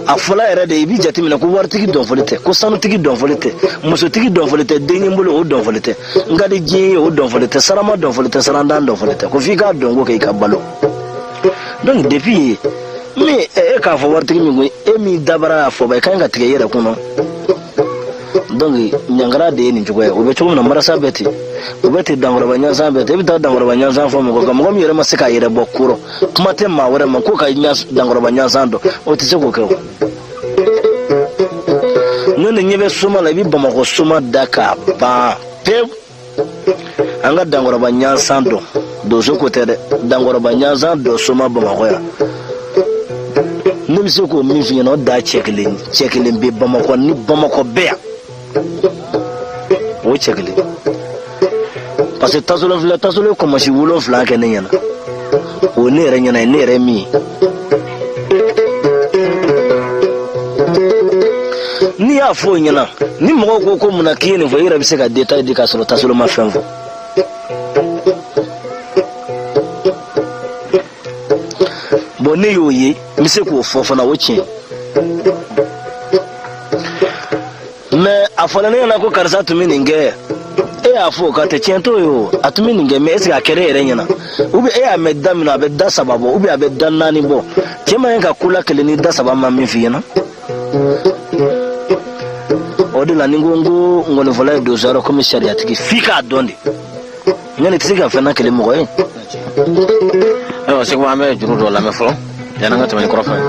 A fɔla yɛrɛ de, i b'i jateminɛ ko waritigi dɔn fɔli tɛ, ko sanutigi dɔn fɔli tɛ, musotigi dɔn fɔli tɛ, den ye n bolo o dɔn fɔli tɛ, n ka di diɲɛ ye o dɔn fɔli tɛ, sarama dɔn fɔli tɛ, sarandan dɔn fɔli tɛ, ko f'i k'a dɔn ko kɛ i ka balo. Donc depuis min e k'a fɔ waritigi min ko e min dabara y'a fɔ ba, i ka ɲi ka tigɛ i yɛrɛ kun nɔ. Donc ɲangara de ye nin cogoya ye. O bɛ cogo min na, marasa bɛ ten, o bɛ ten, dankɔrɔba ɲansan bɛ ten. I bɛ taa dankɔrɔba ɲansan fɔ mɔgɔ kan, mɔgɔ min yɛrɛ ma se k'a yɛrɛ bɔ ko rɔ, kuma tɛ maa wɛrɛ ma ko ka dankɔrɔba ɲansan dɔn, o tɛ se k'o kɛ o. N'o de ɲɛ bɛ soma la, i bɛ Bamakɔ soma da k'a ban pewu. An ka dankɔrɔba ɲansan dɔn, donso ko tɛ dɛ, dankɔrɔba ɲansan dɔn soma Bamakɔ yan. Ne bɛ se k'o min f'i ɲɛna, o da cɛ kelen, cɛ kelen bɛ Bamakɔ ni Bamakɔ bɛɛ yan, o cɛ kelen. Parce que tasolo filɛ, tasolo ye kɔmɔsi 7 kɛ ne ɲɛna, o ne yɛrɛ ɲɛna ye, ne yɛrɛ min ye. N'i y'a fɔ o ɲɛna, ni mɔgɔw ko ko munna k'i ye nin fɔ, i yɛrɛ bɛ se ka détail di k'a sɔrɔ tasolo ma fɛn fɔ. Bon, ne y'o ye, n bɛ se k'o fɔ fana, o tiɲɛ. Mais a fɔra ne ɲɛna ko karisa tun bɛ nin kɛ, e y'a fɔ o ka tɛ tiɲɛ t'o ye o, a tun bɛ nin kɛ, mais est ce que a kɛra e yɛrɛ ɲɛna? Ou bien e y'a mɛn da min na, a bɛ da 3 bɔ, ou bien a bɛ da 4 bɔ. Cɛ man ɲi ka ko la kelen ni da 3 ma min f'i ɲɛna. O de la ni n ko n ko nkɔnifɔla ye donso yɔrɔ komi sariyatigi, f'i k'a dɔn de. Ɲani tɛ se ka fɛn na kelen mɔgɔ ye. Ayiwa Segu, an bɛ juru dɔ lamɛn fɔlɔ yanni an ka tɛmɛ ni kɔrɔfɔ ye.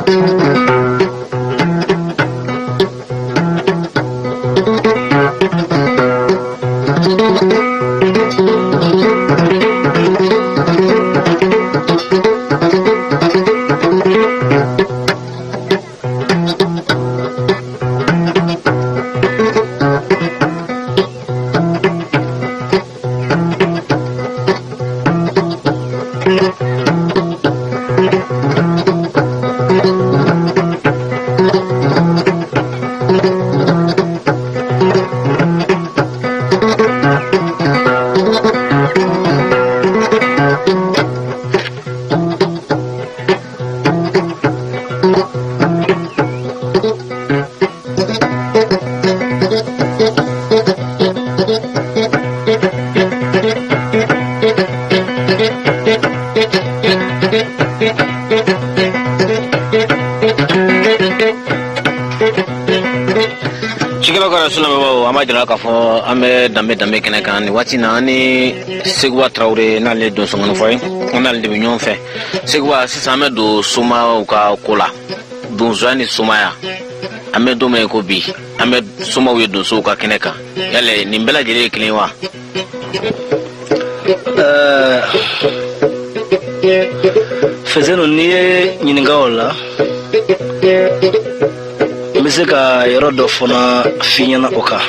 Cikɛlaw ka arajo lamɛnbaaw, an b'a jira k'a fɔ an bɛ danbe danbe kɛnɛ kan nin waati na. An ni Seguba Tarawele, n'ale ye donsonkɔnifɔ ye, an n'ale de bɛ ɲɔgɔn fɛ. Seguba, sisan an bɛ don somaw ka ko la, donsoya ni somaya. An bɛ don min ko bi, an bɛ somaw ye donsow ka kɛnɛ kan. Yala nin bɛɛ lajɛlen ye kelen ye wa? Fɛsɛnu, n'i ye ɲininka o la, n bɛ se ka yɔrɔ dɔ fana f'i ɲɛna o kan.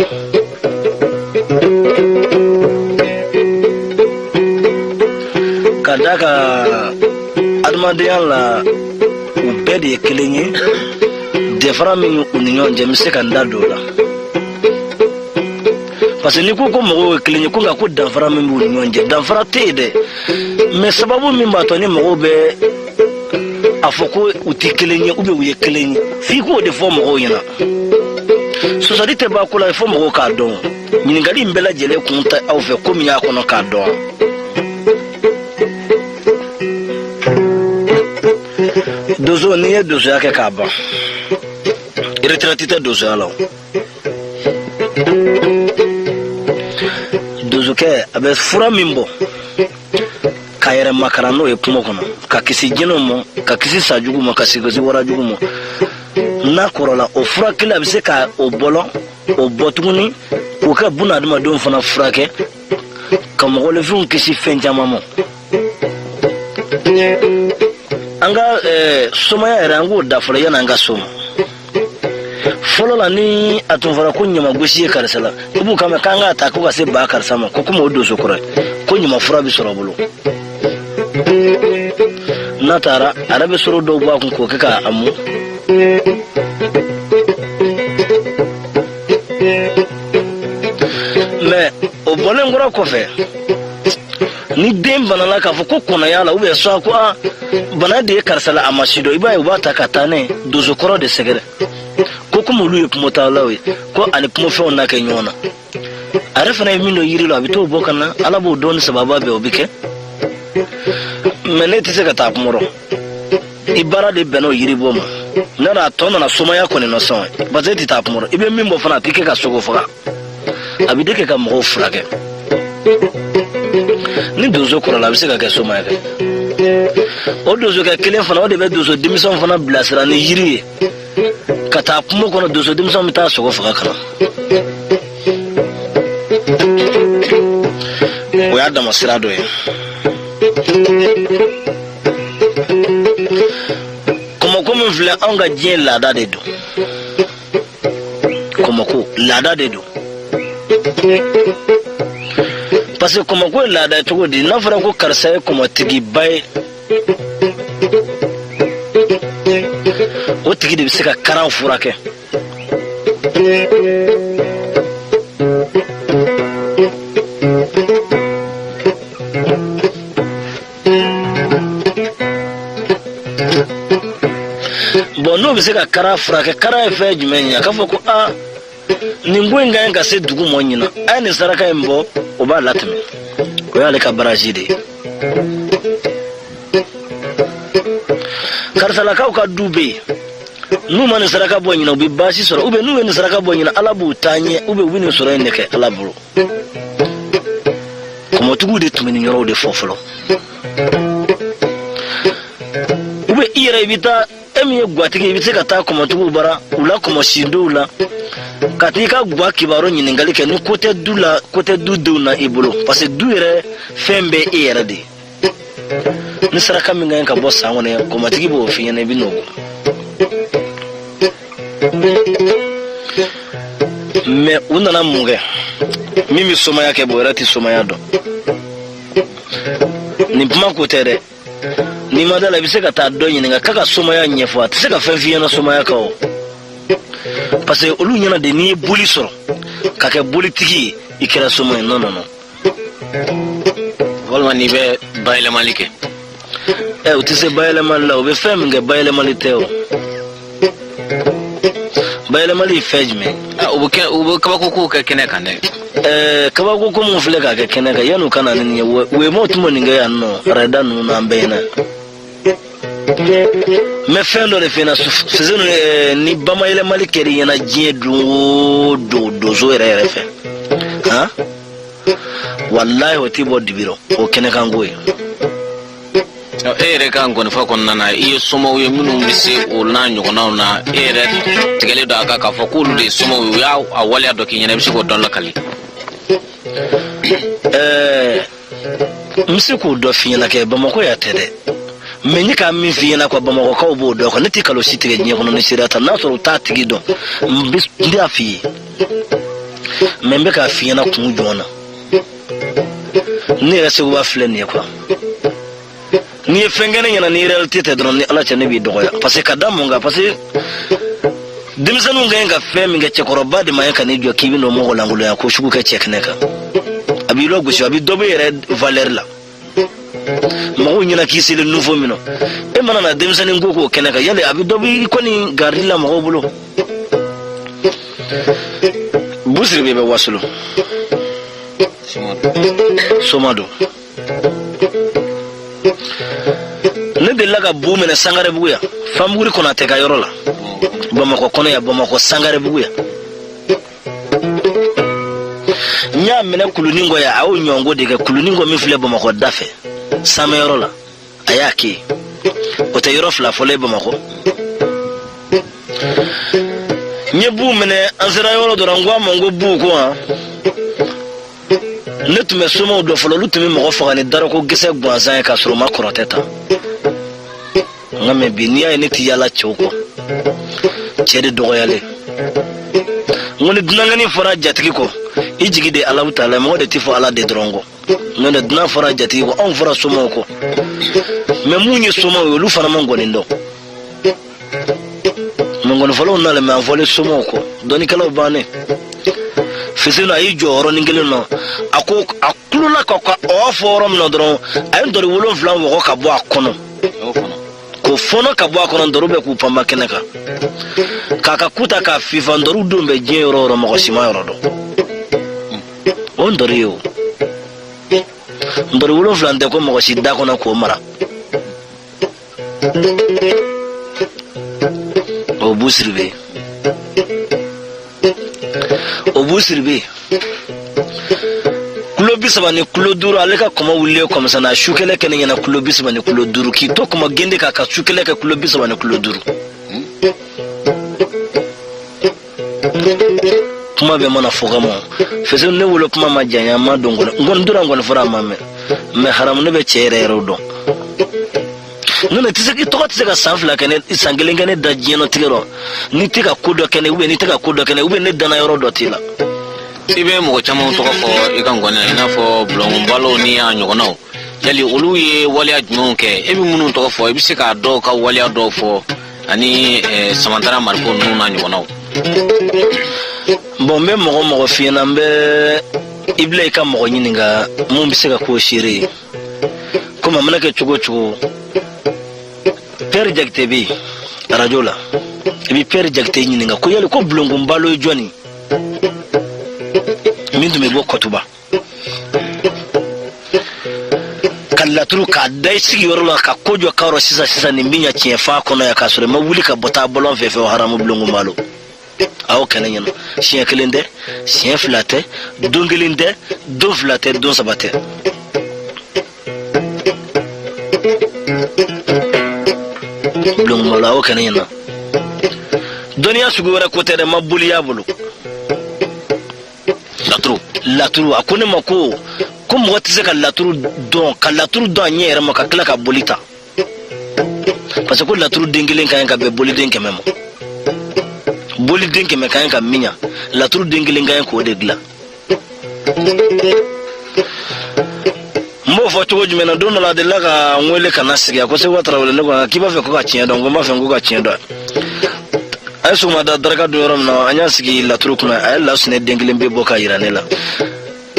Ka d'a kan adamadenya la, u bɛɛ de ye kelen ye. Danfara min u ni ɲɔgɔn cɛ, n bɛ se ka n da don o la, parce que n'i ko ko mɔgɔw ye kelen ye, ko nka ko danfara min b'u ni ɲɔgɔn cɛ, danfara tɛ yen dɛ. Mais sababu min b'a to ni mɔgɔw bɛ a fɔ ko u tɛ kelen ye ou bien u ye kelen ye, f'i k'o de fɔ mɔgɔw ɲɛna. Sɔsɔli tɛ ban ko la, fo mɔgɔw k'a dɔn. Ɲininkali in bɛɛ lajɛlen kun tɛ aw fɛ ko min y'a kɔnɔ k'a dɔn. Donso, n'i ye donsoya kɛ k'a ban, retraite tɛ donsoya la o. Donsokɛ, a bɛ fura min bɔ k'a yɛrɛ makaran n'o ye kungo kɔnɔ, ka kisi jinɛw ma, ka kisi sajugu ma, ka kisi warajugu ma, n'a kɔrɔla, o fura kelen, a bɛ se ka o bɔlɔ o bɔ tuguni k'o kɛ buna adamadenw fana furakɛ, ka mɔgɔninfinw kisi fɛn caman ma. An ka somaya yɛrɛ, an k'o da fɔlɔ yanni an ka s'o ma. Fɔlɔ la, ni a tun fɔra ko ɲamagosi ye karisa la, i b'u kan mɛn k'an k'a ta ko ka se ba karisa ma, ko komi o donso kɔrɔ ye, ko ɲama fura bɛ sɔrɔ o bolo. N'a taara, a yɛrɛ bɛ sɔrɔ dɔw bɔ a kun k'o kɛ k'a mun. Mais o bɔlen kɔrɔ kɔfɛ, ni den banala, k'a fɔ ko kɔnɔya la, ou bien soit ko a bana de ye karisa la, a ma si dɔn, i b'a ye u b'a ta ka taa n'a ye donsokɔrɔ de sɛgɛrɛ, ko komi olu ye kungotaalaw ye, ko ani kungofɛnw na kɛ ɲɔgɔn na. A yɛrɛ fana ye min dɔn yiri la, a bɛ t'o bɔ ka na. Ala b'o dɔn ni sababa bɛɛ, o bɛ kɛ. Mais ne tɛ se ka taa kungo rɔ, i baara de bɛnna o yiri bɔ ma. N'a a tɔ nana somaya kɔni nɔ sɔn, parce que e tɛ taa kungo rɔ. I bɛ min bɔ fana, a tɛ kɛ ka sogo faga, a bɛ de kɛ ka mɔgɔw furakɛ. Ni donso kɔrɔla, a bɛ se ka kɛ somaya kɛ. O donsokɛ kelen fana, o de bɛ donso denmisɛnw fana bilasira ni yiri ye ka taa kungo kɔnɔ. Donso denmisɛnw bɛ taa sogo faga ka na. O y'a dama sira dɔ ye. Kɔmɔko min filɛ, anw ka diɲɛ laada de don. Kɔmɔko laada de don, parce que kɔmɔko ye laada ye cogo di? N'a fɔra ko karisa ye kɔmɔtigiba ye, o tigi de bɛ se ka karan furakɛ. Bon, n'o bɛ se ka kara furakɛ, kara ye fɛn jumɛn ye? A k'a fɔ ko aa, nin ko in ka ɲi ka se dugu mɔ ɲinan, a ye nin saraka in bɔ, o b'a latɛmɛ. O y'ale ka baraji de ye. Karisalakaw ka du bɛ yen, n'u ma nin saraka bɔ ɲinan, u bɛ baasi sɔrɔ, ou bien n'u ye nin saraka bɔ ɲinan, Ala b'u taa ɲɛ, ou bien u bɛ nin sɔrɔ in de kɛ Ala bolo. Kɔmɔtigiw de tun bɛ nin yɔrɔw de fɔ fɔlɔ. Ou bien i yɛrɛ, i bɛ taa, e min ye gwatigi, i bɛ se ka taa kɔmɔtigiw bara, u la kɔmɔsindow la, ka t'i ka gwa kibaru ɲininkali kɛ, ni ko tɛ du la, ko tɛ du denw na i bolo, parce que du yɛrɛ fɛn bɛɛ e yɛrɛ de ye. Ni saraka min ka ɲi ka bɔ san kɔnɔ, kɔmɔtigi b'o f'i ɲɛna, i bɛ n'o bɔ. Mais u nana mun kɛ? Min bɛ somaya kɛ, b'o yɛrɛ tɛ somaya dɔn. Nin kuma ko tɛ dɛ. N'i ma da la, i bɛ se ka taa dɔ ɲininka k'a ka somaya ɲɛfɔ, a tɛ se ka fɛn f'i ɲɛna somaya kan o, parce que olu ɲɛna de, n'i ye boli sɔrɔ ka kɛ bolitigi ye, i kɛra soma ye. Non, non, non. Walima n'i bɛ bayɛlɛmali kɛ. Ɛ, u tɛ se bayɛlɛmali la. U bɛ fɛn min kɛ, bayɛlɛmali tɛ o. Bayɛlɛmali ye fɛn jumɛn? U bɛ kɛ, u bɛ kabako kow kɛ kɛnɛ kan dɛ. Ɛɛ, kabako ko mun filɛ k'a kɛ kɛnɛ kan, yan'u ka na ni nin ye, wemaw tun bɛ nin kɛ yan nɔ, arada ninnu n'an bɛɛ ɲɛna. N bɛ fɛn dɔ de f'i ɲɛna Fuseni, ni bamayɛlɛmali kɛr'i ɲɛna diɲɛ don o don donso yɛrɛ yɛrɛ fɛ, han, walahi, o t'i bɔ dibi rɔ, o kɛnɛkanko ye. E yɛrɛ ka nkɔnifɔ kɔnɔna na, i ye somaw ye minnu bɛ se o n'a ɲɔgɔnnaw na, e yɛrɛ tigɛlen don a kan k'a fɔ k'olu de ye somaw ye, u y'a a waleya dɔ k'i ɲɛna, i bɛ se k'o dɔ lakali? N bɛ se k'o dɔ f'i ɲɛna kɛ Bamakɔ yan tɛ dɛ, mɛ n ye k'a min f'i ɲɛna quoi, Bamakɔkaw b'o dɔn quoi. Ne tɛ kalo si tigɛ diɲɛ kɔnɔ ni seereya ta, n'a sɔrɔ u t'a tigi dɔn, n bɛ n t'a f'i ye, mɛ n bɛ k'a f'i ɲɛna kun jɔn na. Ne yɛrɛ Seguba filɛ nin ye quoi, n'i ye fɛn kɛ ne ɲɛna ni réalité tɛ dɔrɔn, ni Ala cɛ, ne b'i dɔgɔya. Parce que ka da mun kan? Parce que denmisɛnninw ka ɲi ka fɛn min kɛ, cɛkɔrɔba de ma ye ka n'i jɔ k'i bɛ n'o mɔgɔ lankolonya ko sugu kɛ cɛ kɛnɛ kan, a b'i lɔgosi, a bɛ dɔ b'i yɛrɛ valeur la mɔgɔw ɲɛna k'i selen niveau min na. E mana na denmisɛnnin ko k'o kɛnɛ kan, yali a bɛ dɔ b'i kɔni garidi la mɔgɔw bolo. Busiri bɛ Wasolo, soma don. Ne delila ka bu minɛ Sangarebugu yan, Fanbuguri Konatɛ ka yɔrɔ la, Bamakɔ kɔnɔ yan, Bamakɔ Sangarebugu yan. N y'a minɛ kulunin kɔ yan, a y'o ɲɔgɔnko de kɛ kulunin kɔ min filɛ Bamakɔ da fɛ samɛyɔrɔ la, a y'a kɛ yen. O tɛ yɔrɔ fila fɔlɔ ye Bamakɔ. N ye bu minɛ, an sera yɔrɔ dɔ la, n ko a ma, n ko bu ko han, ne tun bɛ somaw dɔn fɔlɔ, olu tun bɛ mɔgɔ faga ni darako kisɛ gansan ye k'a sɔrɔ u ma kɔrɔtɛ ta. Nka mɛ bi, n'i y'a ye ne ti yaala cɛw kɔ, cɛ de dɔgɔyalen. N ko ni dunankɛni fɔra jatigi kɔ, i jigi de Alahu taala, mɔgɔ de ti fɔ Ala de dɔrɔn kɔ. N'o tɛ, dunan fɔra jatigi kɔ, anw fɔra somaw kɔ. Mɛ mun ye somaw ye, olu fana ma ngɔni dɔn. Mɛ ngɔnifɔlaw nalen mɛ an fɔlen somaw kɔ, dɔnnikɛlaw bannen. Fuseni a y'i jɔ yɔrɔnin kelen na, a ko a kulola ka ɔ fɔ yɔrɔ min na dɔrɔn, a ye ntori 7 wɔgɔ ka bɔ a kɔnɔ, k'o fɔnɔ ka bɔ a kɔnɔ, ntoriw bɛ k'u panba kɛnɛ kan, k'a ka ku ta k'a fifa. Ntoriw don bɛ diɲɛ yɔrɔ o yɔrɔ, mɔgɔ si ma yɔrɔ dɔn o ntori ye. O ntori 7 tɛ ko mɔgɔ si da kɔnɔ k'o mara. O bu Siribe, o bu Siribe kulo 35 kulo 5, ale ka kɔmɔ wulilen kɔmisa na su kɛlɛ kɛ ne ɲɛna, kulo 35 kulo 5, k'i to kɔmɔ gende k'a ka su kɛlɛ kɛ kulo 35 kulo 5. Kuma bɛɛ mana fɔ ka ma fɛsɛ, ne wolo kuma ma janya, ma don kɔni, n kɔni tora n kɔni fɔra a ma mɛn. Mɛ haramu, ne bɛ cɛ yɛrɛ yɛrɛ dɔn. N'o tɛ se, i tɔgɔ tɛ se ka san 2 kɛ ne, san 1 kɛ ne da diɲɛnatigɛ rɔ, n'i tɛ ka ko dɔ kɛ ne, ou bien n'i tɛ ka ko dɔ kɛ ne, ou bien ne danna yɔrɔ dɔ t'i la. I bɛ mɔgɔ caman tɔgɔ fɔ i ka ngɔni na, i n'a fɔ Bulɔnbalo ni a ɲɔgɔnnaw. Yali olu ye waleya jumɛnw kɛ, e bɛ minnu tɔgɔ fɔ? I bɛ se k'a dɔw ka waleya dɔw fɔ, ani Samantara Mariko ninnu n'a ɲɔgɔnnaw? Bon, n bɛ mɔgɔ mɔgɔ f'i ɲɛna, n bɛ i bila i ka mɔgɔ ɲininka mun bɛ se ka k'o seere ye. Komi a mana kɛ cogo o cogo, Pɛri Jakite bɛ yen arajo la, i bɛ Pɛri Jakite ɲininka ko yali ko Bulongun Balo ye jɔni min tun bɛ bɔ Kɔtuba ka laturu k'a da i sigiyɔrɔ la, ka ko jɔ k'a sisan sisan, nin bɛ ɲɛ tiɲɛ fa kɔnɔ yan, k'a sɔrɔ i ma wuli ka bɔ taa bɔlɔn fɛ fɛ o haramu. Bulongun Balo a y'o kɛnɛ ɲɛna, siɲɛ kelen tɛ, siɲɛ fila tɛ, don kelen tɛ, don fila tɛ, don saba tɛ. Bulongun Balo a y'o kɛnɛ ɲɛna. Dɔnniya sugu wɛrɛ ko tɛ dɛ, ma boli y'a bolo. Laturu. Laturu, a ko ne ma ko mɔgɔ tɛ se ka laturu dɔn, ka laturu dɔn a ɲɛ yɛrɛ ma, ka tila ka boli ta, parce que ko laturu den kelen ka ɲi ka bɛn boliden 100 ma. Boliden 100 ka ɲi ka min ɲa, laturu den kelen ka ɲi k'o de dilan. N b'o fɔ cogo jumɛn na? Don dɔ la, a delila ka n wele ka na sigi. A ko Seguba Tarawele, ne ko k'i b'a fɛ ko ka tiɲɛ dɔn. Ko n b'a fɛ ko ka tiɲɛ dɔn. A ye sɔgɔmada daraka dun yɔrɔ min na, an y'a sigi laturu kunna, a ye lasunɛ den kelen bɛ bɔ k'a yira ne la.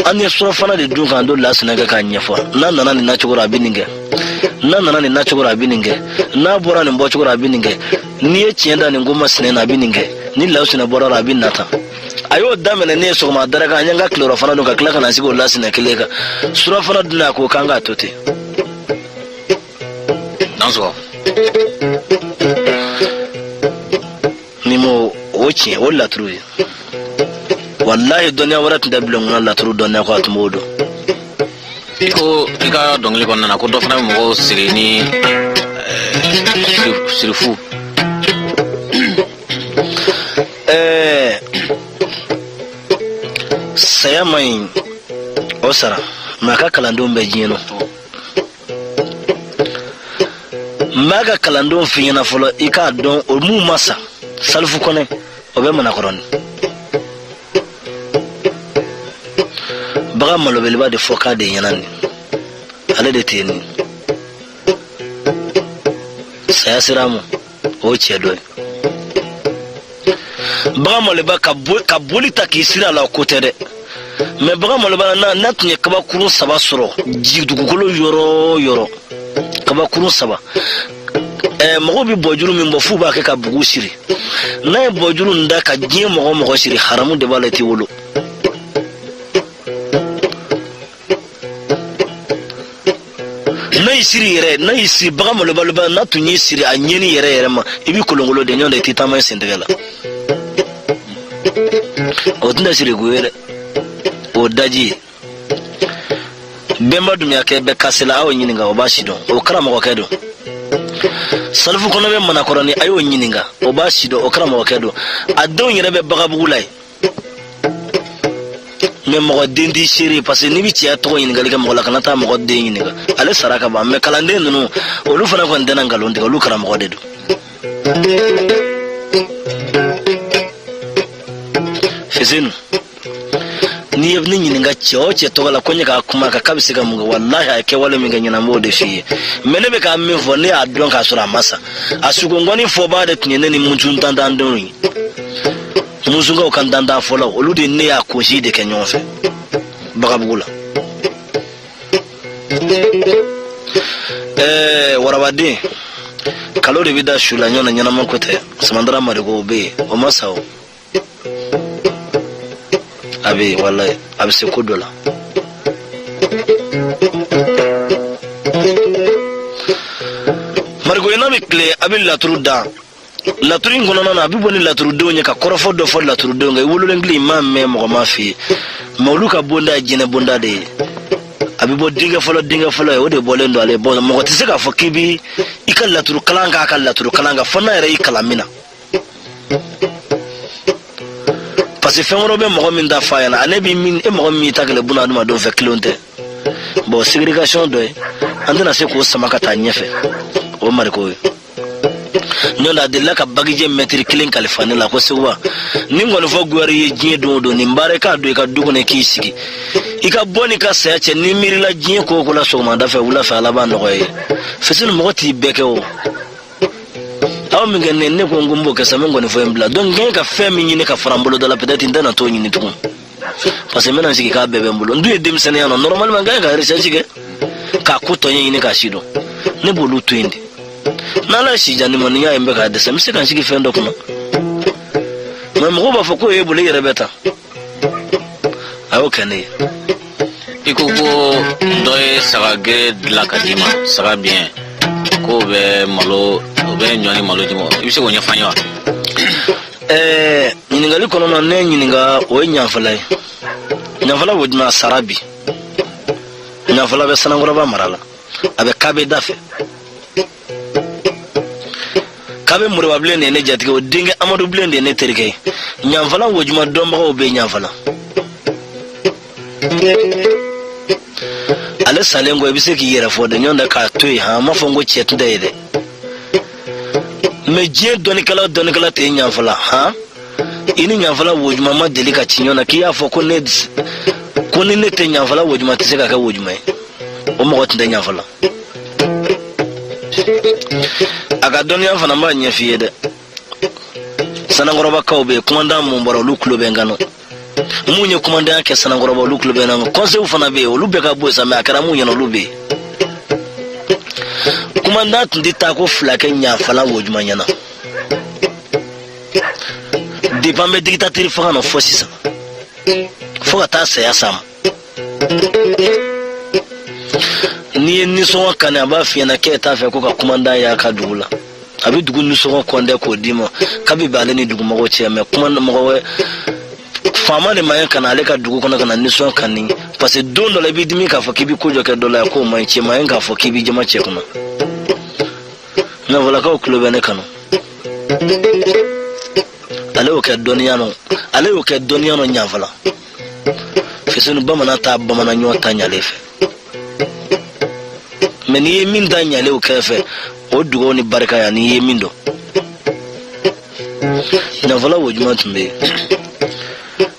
An ye surafana de dun k'an don lasunɛ kɛ k'a ɲɛfɔ: n'a nana nin na cogo la, a bɛ nin kɛ; n'a nana nin na cogo la, a bɛ nin kɛ; n'a bɔra nin bɔ cogo la, a bɛ nin kɛ; n'i ye tiɲɛ da nin ko masinɛ na, a bɛ nin kɛ; ni lasunɛ bɔra la, a bɛ na tan. A y'o daminɛ ne ye sɔgɔma daraka, an y'an ka tilelafana dun ka tila ka na sigi o lasinɛ kelen kan. Surafana dun, a ko k'an k'a to ten. Dansɔgɔ. Ni m'o o tiɲɛ, o laturu ye. Walahi, dɔnniya wɛrɛ tun tɛ bila n kunna laturu dɔnniya kɔ, a tun b'o dɔn. I ko i ka dɔnkili kɔnɔna na ko dɔ fana bɛ mɔgɔw siri ni sirifu. Saya man ɲi, o sara, mɛ a ka kalandenw bɛ diɲɛ nɔ. N b'a ka kalandenw f'i ɲɛna fɔlɔ, i k'a dɔn o mun ma sa. Salifu Kɔnɛ, o bɛ Manakɔrɔni. Bagan malobeleba de fɔ k'a de ɲɛna nin, ale de tɛ nin saya sera a ma. O cɛ dɔ ye bagan maloba ka boli ta k'i siri a la, o ko tɛ dɛ. Mɛ bagan maloba n'a tun ye kabakurun saba sɔrɔ ji dugukolo yɔrɔ o yɔrɔ, kabakurun saba, mɔgɔw bɛ bɔjuru min bɔ f'u b'a kɛ ka bugu siri, n'a ye bɔjuru in da ka diɲɛ mɔgɔ o mɔgɔ siri, haramu de b'a la, i t'i wolo. N'a y'i siri yɛrɛ, n'a y'i siri, bagan malobaliba n'a tun y'i siri a ɲɛni yɛrɛ yɛrɛ ma, i b'i kolonkolon de ɲɔgɔn de, i t'i taama i sentigɛ la. O tɛna siri ko ye dɛ, o daji ye. Bɛnba Dumbuyakɛ bɛ Kasela, aw ɲininka, o b'a si dɔn, o karamɔgɔkɛ don. Salifu Kɔnɛ bɛ Manakɔrɔni, a y'o ɲininka, o b'a si dɔn, o karamɔgɔkɛ don. A denw yɛrɛ bɛ Bagabugu la yen. Mɛ mɔgɔ den t'i seere, parce que n'i bɛ cɛya tɔgɔ ɲininkali kɛ mɔgɔ la, kana taa mɔgɔ den ɲininka, ale sara ka ban. Mɛ kalanden ninnu, olu fana kɔni tɛna nkalon tigɛ, olu karamɔgɔ de don. Fuseni, n'i ye ne ɲininka cɛ o cɛ tɔgɔ la ko n ye k'a kuma kan k'a bɛ se ka mun kɛ, walahi, a ye kɛwale min kɛ ɲɛna, n b'o de f'i ye. Mɛ ne bɛ k'a min fɔ, ne y'a dɔn k'a sɔrɔ a ma sa. A sugongɔni fɔbaa de tun ye ne ni musu tantandenw ye, musukaw ka tantan fɔlɔ, olu de ne y'a kosi de kɛ ɲɔgɔn fɛ Bagabugu la. Warabaden kalo de bɛ da su la ɲɔgɔn na, ɲɛnama ko tɛ. Samandara Mariko, o bɛ yen, o ma sa o, a bɛ yen, walayi, a bɛ se ko dɔ la. Mariko ɲɛna bɛ tile, a bɛ laturu da laturu in kɔnɔna na, a bɛ bɔ ni laturudenw ye ka kɔrɔfɔ dɔ fɔ laturudenw kan. I wololen kelen, i m'a mɛn, mɔgɔ m'a f'i ye, mɛ olu ka bonda ye jinɛ bonda de ye. A bɛ bɔ denkɛ fɔlɔ, denkɛ fɔlɔ ye, o de bɔlen don ale. Bɔn, mɔgɔ tɛ se k'a fɔ k'i bi i ka laturu kalan k'a ka laturu kalan kan, fo n'a yɛrɛ y'i kalan min na, parce que fɛn wɛrɛ bɛ mɔgɔ min ta f'a ɲɛna, ale bɛ min, e mɔgɔ min y'i ta kɛlɛ buna adamadenw fɛ, kelenw tɛ. Bon, ségrégation dɔ ye, an tɛna se k'o sama ka taa ɲɛfɛ. O mariko ye ɲɔgɔn tɛ. A delila ka bagijɛ mɛtiri kelen kalifa ne la ko Seguba, ni nkɔnifɔ goyara i ye diɲɛ don o don, nin baara i k'a don i ka du kɔnɔ, i k'i sigi i ka bɔ n'i ka saya cɛ, n'i miirila diɲɛ ko o ko la, sɔgɔmada fɛ, wula fɛ, Ala b'a nɔgɔya i ye. Fuseni, mɔgɔ t'i bɛɛ kɛ o. Aw min kɛ ne, ne ko n ko n b'o kɛ sa, n bɛ nkɔnifɔ in bila. Donc n ka ka fɛn min ɲini ka fara n bolo da la, peut-être n tɛna t'o ɲini tugun, parce que n bɛna n sigi k'a bɛɛ bɛ n bolo. N dun ye denmisɛnninya nɔ, normalement n ka kan ka recherche kɛ k'a ko tɔ ɲɛɲini k'a si dɔn. Ne b'olu to yen de. N'Ala ye si diya ne ma, ni n y'a ye n bɛ k'a dɛsɛ, n bɛ se ka n sigi fɛn dɔ kunna. Mais mɔgɔw b'a fɔ k'o y'e bolo, i yɛrɛ bɛ tan. A y'o kɛ ne ye. I ko ko dɔ ye saga gere dilan ka d'i ma, saga biɲɛ, k'o bɛ malo, o bɛ ɲɔ ni malo d'i ma, i bɛ se k'o ɲɛfɔ an ye wa? Ɲininkali kɔnɔna, ne ɲininka, o ye ɲanfala ye. Ɲanfala wo jumɛn? A sara bi. Ɲanfala bɛ Sanankɔrɔba mara la, a bɛ Kabe da fɛ. Kabe Moriba Bilen de ye ne jatigi, o denkɛ Amadu Bilen de ye ne terikɛ ye. Ɲanfala wojuma dɔnbagaw bɛ ɲanfala. Ale salen kɔ, i bɛ se k'i yɛrɛ fɔ de ɲɔgɔn tɛ k'a to yen. Han, n m'a fɔ n ko cɛ tun tɛ ye dɛ, mais diɲɛ dɔnnikɛla o dɔnnikɛla tɛ ɲanfala. Han, i ni ɲanfala wojuma ma deli ka ci ɲɔgɔn na k'i y'a fɔ ko ne ko ni ne tɛ ɲanfala wojuma tɛ se ka kɛ wojuma ye, o mɔgɔ tun tɛ ɲanfala. A ka dɔnniya fana, n b'a ɲɛf'i ye dɛ. Sanankɔrɔbakaw bɛ yen, kumandan mun bɔra, olu tulo bɛ n kan na. Mun ye kumandanya kɛ Sanankɔrɔba, olu tulo bɛ n na. Kɔnsew fana bɛ yen, olu bɛɛ ka bɔ yen sa, mais a kɛra mun ɲɛna, olu bɛ yen. Kumandan tun tɛ taa ko fila kɛ ɲanfala wojuma ɲɛna depuis an bɛ dictature fanga na fo sisan, fo ka taa saya s'a ma. N'i ye nisɔngɔ kani, a b'a f'i ɲɛna k'e t'a fɛ ko ka kumandan y'a ka dugu la. A bɛ dugu nisɔngɔ kɔntɛ k'o d'i ma k'a bɛ bɛn ale ni dugumɔgɔw cɛ, mɛ kuma mɔgɔ wɛrɛ, faama de man ɲi ka na ale ka dugu kɔnɔ ka na nisɔngɔ kani, parce que don dɔ la i b'i dimi k'a fɔ k'i bɛ ko dɔ kɛ dɔ la yan k'o man ɲi. Cɛ man ɲi k'a fɔ k'i bɛ jama cɛ kunna. Ɲanfalakaw tulo bɛ ne kanu. Ale y'o kɛ dɔnniya nɔ, ale y'o kɛ dɔnniya nɔ. Ɲanfala Fuseni, bamanan ta bamanan ɲɔ ta ɲalen fɛ, mɛ n'i ye min ta ɲalen o kɛrɛfɛ, o dugawu ni barika ya n'i ye min dɔn. Ɲanfala wo jumɛn tun bɛ yen?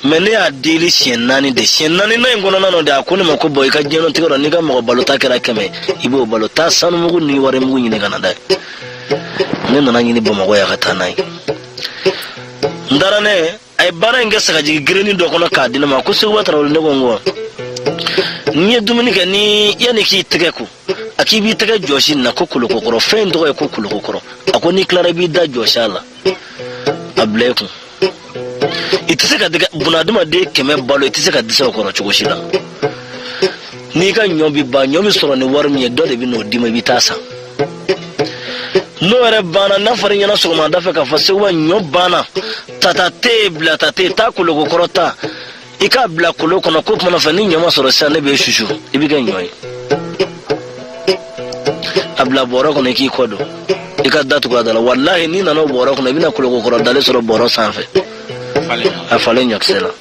Mɛ ne y'a deli siɲɛ naani de. Siɲɛ naani na in kɔnɔna na de, a ko ne ma ko bɔn, i ka diɲɛnatigɛ rɔ, n'i ka mɔgɔ balota kɛra 100, i b'o balo. Taa sanumugu ni warimugu ɲini ka na dɛ. Ne nana ɲini Bamakɔ yan ka taa n'a ye. N taara ne a ye baara in kɛ sagajigi gerenin dɔ kɔnɔ k'a di ne ma. Ko Seguba Tarawele, ne ko n ko n'i ye dumuni kɛ, ni yanni k'i tɛgɛ ko, a k'i b'i tɛgɛ jɔsi nin na ko kolokokɔrɔ. Fɛn in tɔgɔ ye ko kolokokɔrɔ. A ko n'i tilara, i b'i da jɔsi a la, a bila i kun. I tɛ se ka bunadamaden 100 balo, i tɛ se ka dɛsɛ o kɔrɔ cogo si la. N'i ka ɲɔ bi ban, ɲɔ bɛ sɔrɔ ni wari min ye, dɔ de bɛ n'o d'i ma, i bɛ taa san. N'o yɛrɛ banna, n'a fɔra i ɲɛna sɔgɔmada fɛ k'a fɔ Seguba, ɲɔ banna, tata tɛ yen, bilata tɛ yen, taa koloko kɔrɔ ta, i k'a bila kolo kɔnɔ, ko kumana fɛ ni ɲɔ ma sɔrɔ sisan, ne b'e susu, i bɛ kɛ ɲɔ ye. A bila bɔrɔ kɔnɔ, i k'i kɔ don, i ka da tugu a da la. Walahi, n'i nana o bɔrɔ kɔnɔ, i bɛna koloko kɔrɔ dalen sɔrɔ bɔrɔ sanfɛ, a falen ɲɔkisɛ la.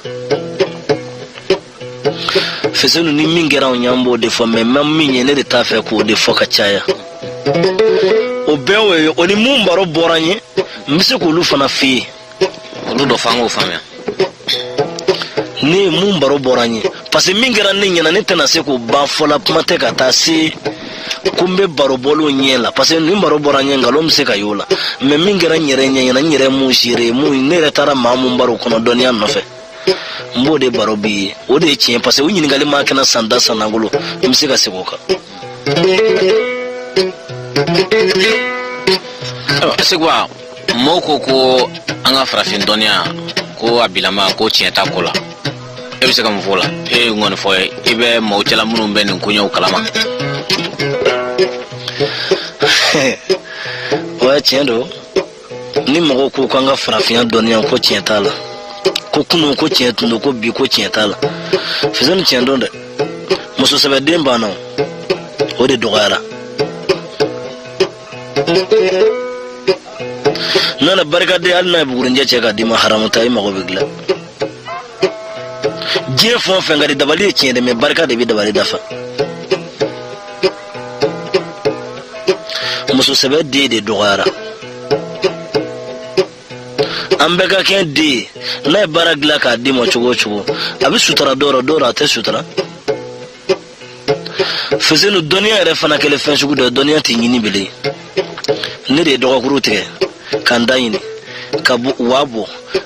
Fuseni, ni min kɛra anw ye, an b'o de fɔ, mɛ ma min ye, ne de t'a fɛ k'o de fɔ ka caya. O bɛɛ o ye o ni mun baro bɔra n ye, n bɛ se k'olu fana f'i ye. Olu dɔ f'an k'o faamuya. Ne ye mun baro bɔra n ye, parce que min kɛra ne ɲɛna, ne tɛna se k'o ban fɔla. Kuma tɛ ka taa se ko n bɛ baro bɔlenw ɲɛ la, parce que nin baro bɔra n ɲɛ, nkalon bɛ se ka y'o la. Mɛ min kɛra n yɛrɛ ɲɛ ɲɛna, n yɛrɛ mun seere, mun ne yɛrɛ taara maa mun baro kɔnɔ dɔnniya nɔfɛ, n b'o de baro b'i ye. O de ye tiɲɛ, parce que o ɲininkali maa kɛnɛ san da san nagolo, n bɛ se ka segin o kan. Seguba, mɔɔw ko ko an ka farafin dɔnniya ko a bilama ko tiɲɛ t'a ko la. E bɛ se ka mun fɔ o la? E ye ŋɔnifɔ ye, i bɛ maaw cɛla minnu bɛ nin koɲɛw kalama. O ye tiɲɛ don. Ni mɔgɔw ko k'an ka farafinya dɔnniya ko tiɲɛ t'a la, ko kunun ko tiɲɛ tun don, ko bi ko tiɲɛ t'a la, Fuseni, tiɲɛ don dɛ. Muso sɛbɛden banna, o de dɔgɔyara. Nana barikaden, hali n'a ye bugurinjɛ cɛ k'a d'i ma, haramu ta, i mago bɛ dilan. Diɲɛ fɛn o fɛn ka di, dabali ye tiɲɛ dɛ, mɛ barika de bɛ dabali dafa. Muso sɛbɛ den de dɔgɔyara. An bɛɛ ka kɛ den ye, n'a ye baara dilan k'a d'i ma cogo o cogo, a bɛ sutura dɔw rɔ, dɔw rɔ a tɛ sutura. Fuseni, dɔnniya yɛrɛ fana kɛlen fɛn sugu dɔ ye, dɔnniya tɛ ɲini bilen. Ne de ye dɔgɔkuru tigɛ ka n da ɲini, ka waa bɔ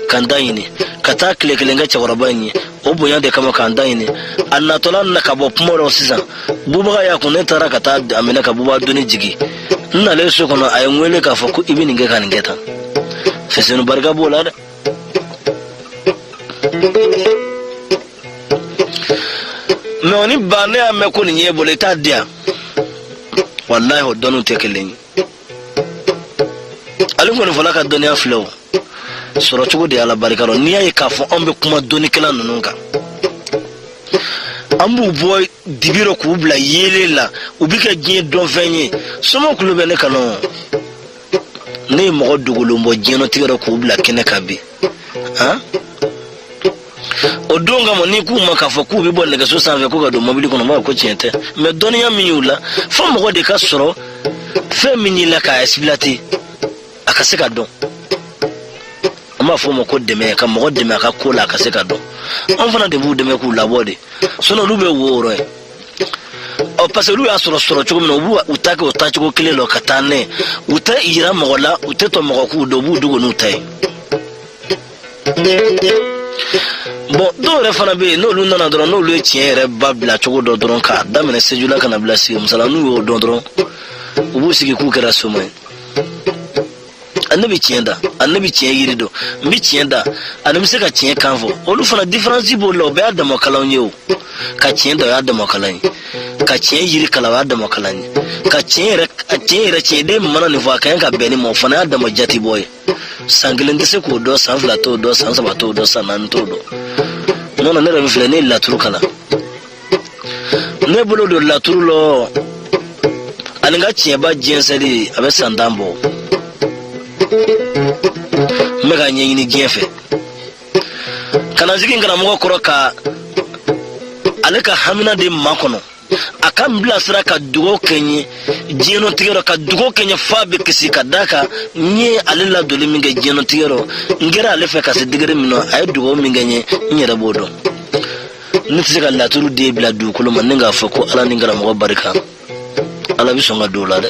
ka n da ɲini, ka taa tile kelen kɛ cɛkɔrɔba in ye, o bonya de kama ka n da ɲini. A natɔla na ka bɔ kuma dɔ sisan, bubaga y'a kun, ne taara ka taa a minɛ ka buba doni jigi. N nalen so kɔnɔ, a ye n wele k'a fɔ ko i bɛ nin kɛ ka nin kɛ tan. Fuseni, barika b'o la dɛ. Mɛ o ni ba, ne y'a mɛn ko nin y'e bolo, i t'a di yan. Walahi, o dɔnniw tɛ kelen ye. Ale ŋɔnifɔla ka dɔnniya filɛ, o sɔrɔ cogo de y'ala barika rɔ. N'i y'a ye k'a fɔ anw bɛ kuma dɔnnikɛla ninnu kan, an b'u bɔ dibi rɔ k'u bila yeelen la, u bɛ kɛ diɲɛ dɔnfɛn ye. Somɔgɔw kulo bɛ ne kɔnɔ. Ne ye mɔgɔ dogolen bɔ diɲɛnatigɛ rɔ k'u bila kɛnɛ kan bi. Han, o don kama, n'i k'u ma k'a fɔ k'u bɛ bɔ nɛgɛso sanfɛ ko ka don mobili kɔnɔ, u b'a fɔ ko tiɲɛ tɛ. Mɛ dɔnniya min y'u la, fo mɔgɔ de ka sɔrɔ fɛn min y'i la k'a exploiter, a ka se ka dɔn. An b'a fɔ o ma ko dɛmɛ, ka mɔgɔ dɛmɛ a ka ko la, a ka se ka dɔn. An fana de b'u dɛmɛ k'u labɔ de, sinon olu bɛ wo yɔrɔ ye. Ɔ, parce que olu y'a sɔrɔ sɔrɔ cogo min na, u b'u u ta kɛ o taacogo kelen dɔ ka taa n'a ye. U tɛ yira mɔgɔ la, u tɛ tɔ mɔgɔ k'u dɔn, u b'u dogo n'u ta ye. Bɔn, dɔw yɛrɛ fana bɛ yen, n'olu nana dɔrɔn, n'olu ye tiɲɛ yɛrɛ ba bila cogo dɔ dɔrɔn, k'a daminɛ Seju la ka na bila sigi musala, n'u y'o dɔn dɔrɔn, u b'u sigi k'u kɛra soma ye. Ne bɛ tiɲɛ da ani ne bɛ tiɲɛ yiri dɔn, n bɛ tiɲɛ da ani n bɛ se ka tiɲɛ kan fɔ, olu fana différence b'o la. O bɛɛ y'a dama kalanw ye. O ka tiɲɛ da, o y'a dama kalan ye. Ka tiɲɛ yiri kalan, o y'a dama kalan ye. Ka tiɲɛ yɛrɛ, tiɲɛ yɛrɛ, tiɲɛden min mana nin fɔ, a ka ɲi ka bɛn nin ma, o fana y'a dama jatibɔ ye. San kelen tɛ se k'o dɔn, san 2 t'o dɔn, san 3 t'o dɔn, san 4 t'o dɔn. Nɔnɔ ne yɛrɛ min filɛ, ne ye laturu kalan, ne bolo don laturu lɔ ani n ka tiɲɛba jɛnsɛnli, a bɛ san 10 bɔ. N bɛ ka ɲɛɲini diɲɛ fɛ ka na sigi n karamɔgɔ kɔrɔ, ka ale ka hamina de makɔnɔ, a ka n bilasira, ka dugawu kɛ n ye diɲɛnatigɛ rɔ, ka dugawu kɛ n ye f'a bɛ kisi ka d'a kan n ye ale ladoli min kɛ diɲɛnatigɛ rɔ. N kɛra ale fɛ ka se degré min na, a ye dugawu min kɛ n ye, n yɛrɛ b'o dɔn. Ne tɛ se ka laturu den bila dugukolo ma ni k'a fɔ ko Ala ni karamɔgɔ barika. Ala bɛ sɔn ka don o la dɛ,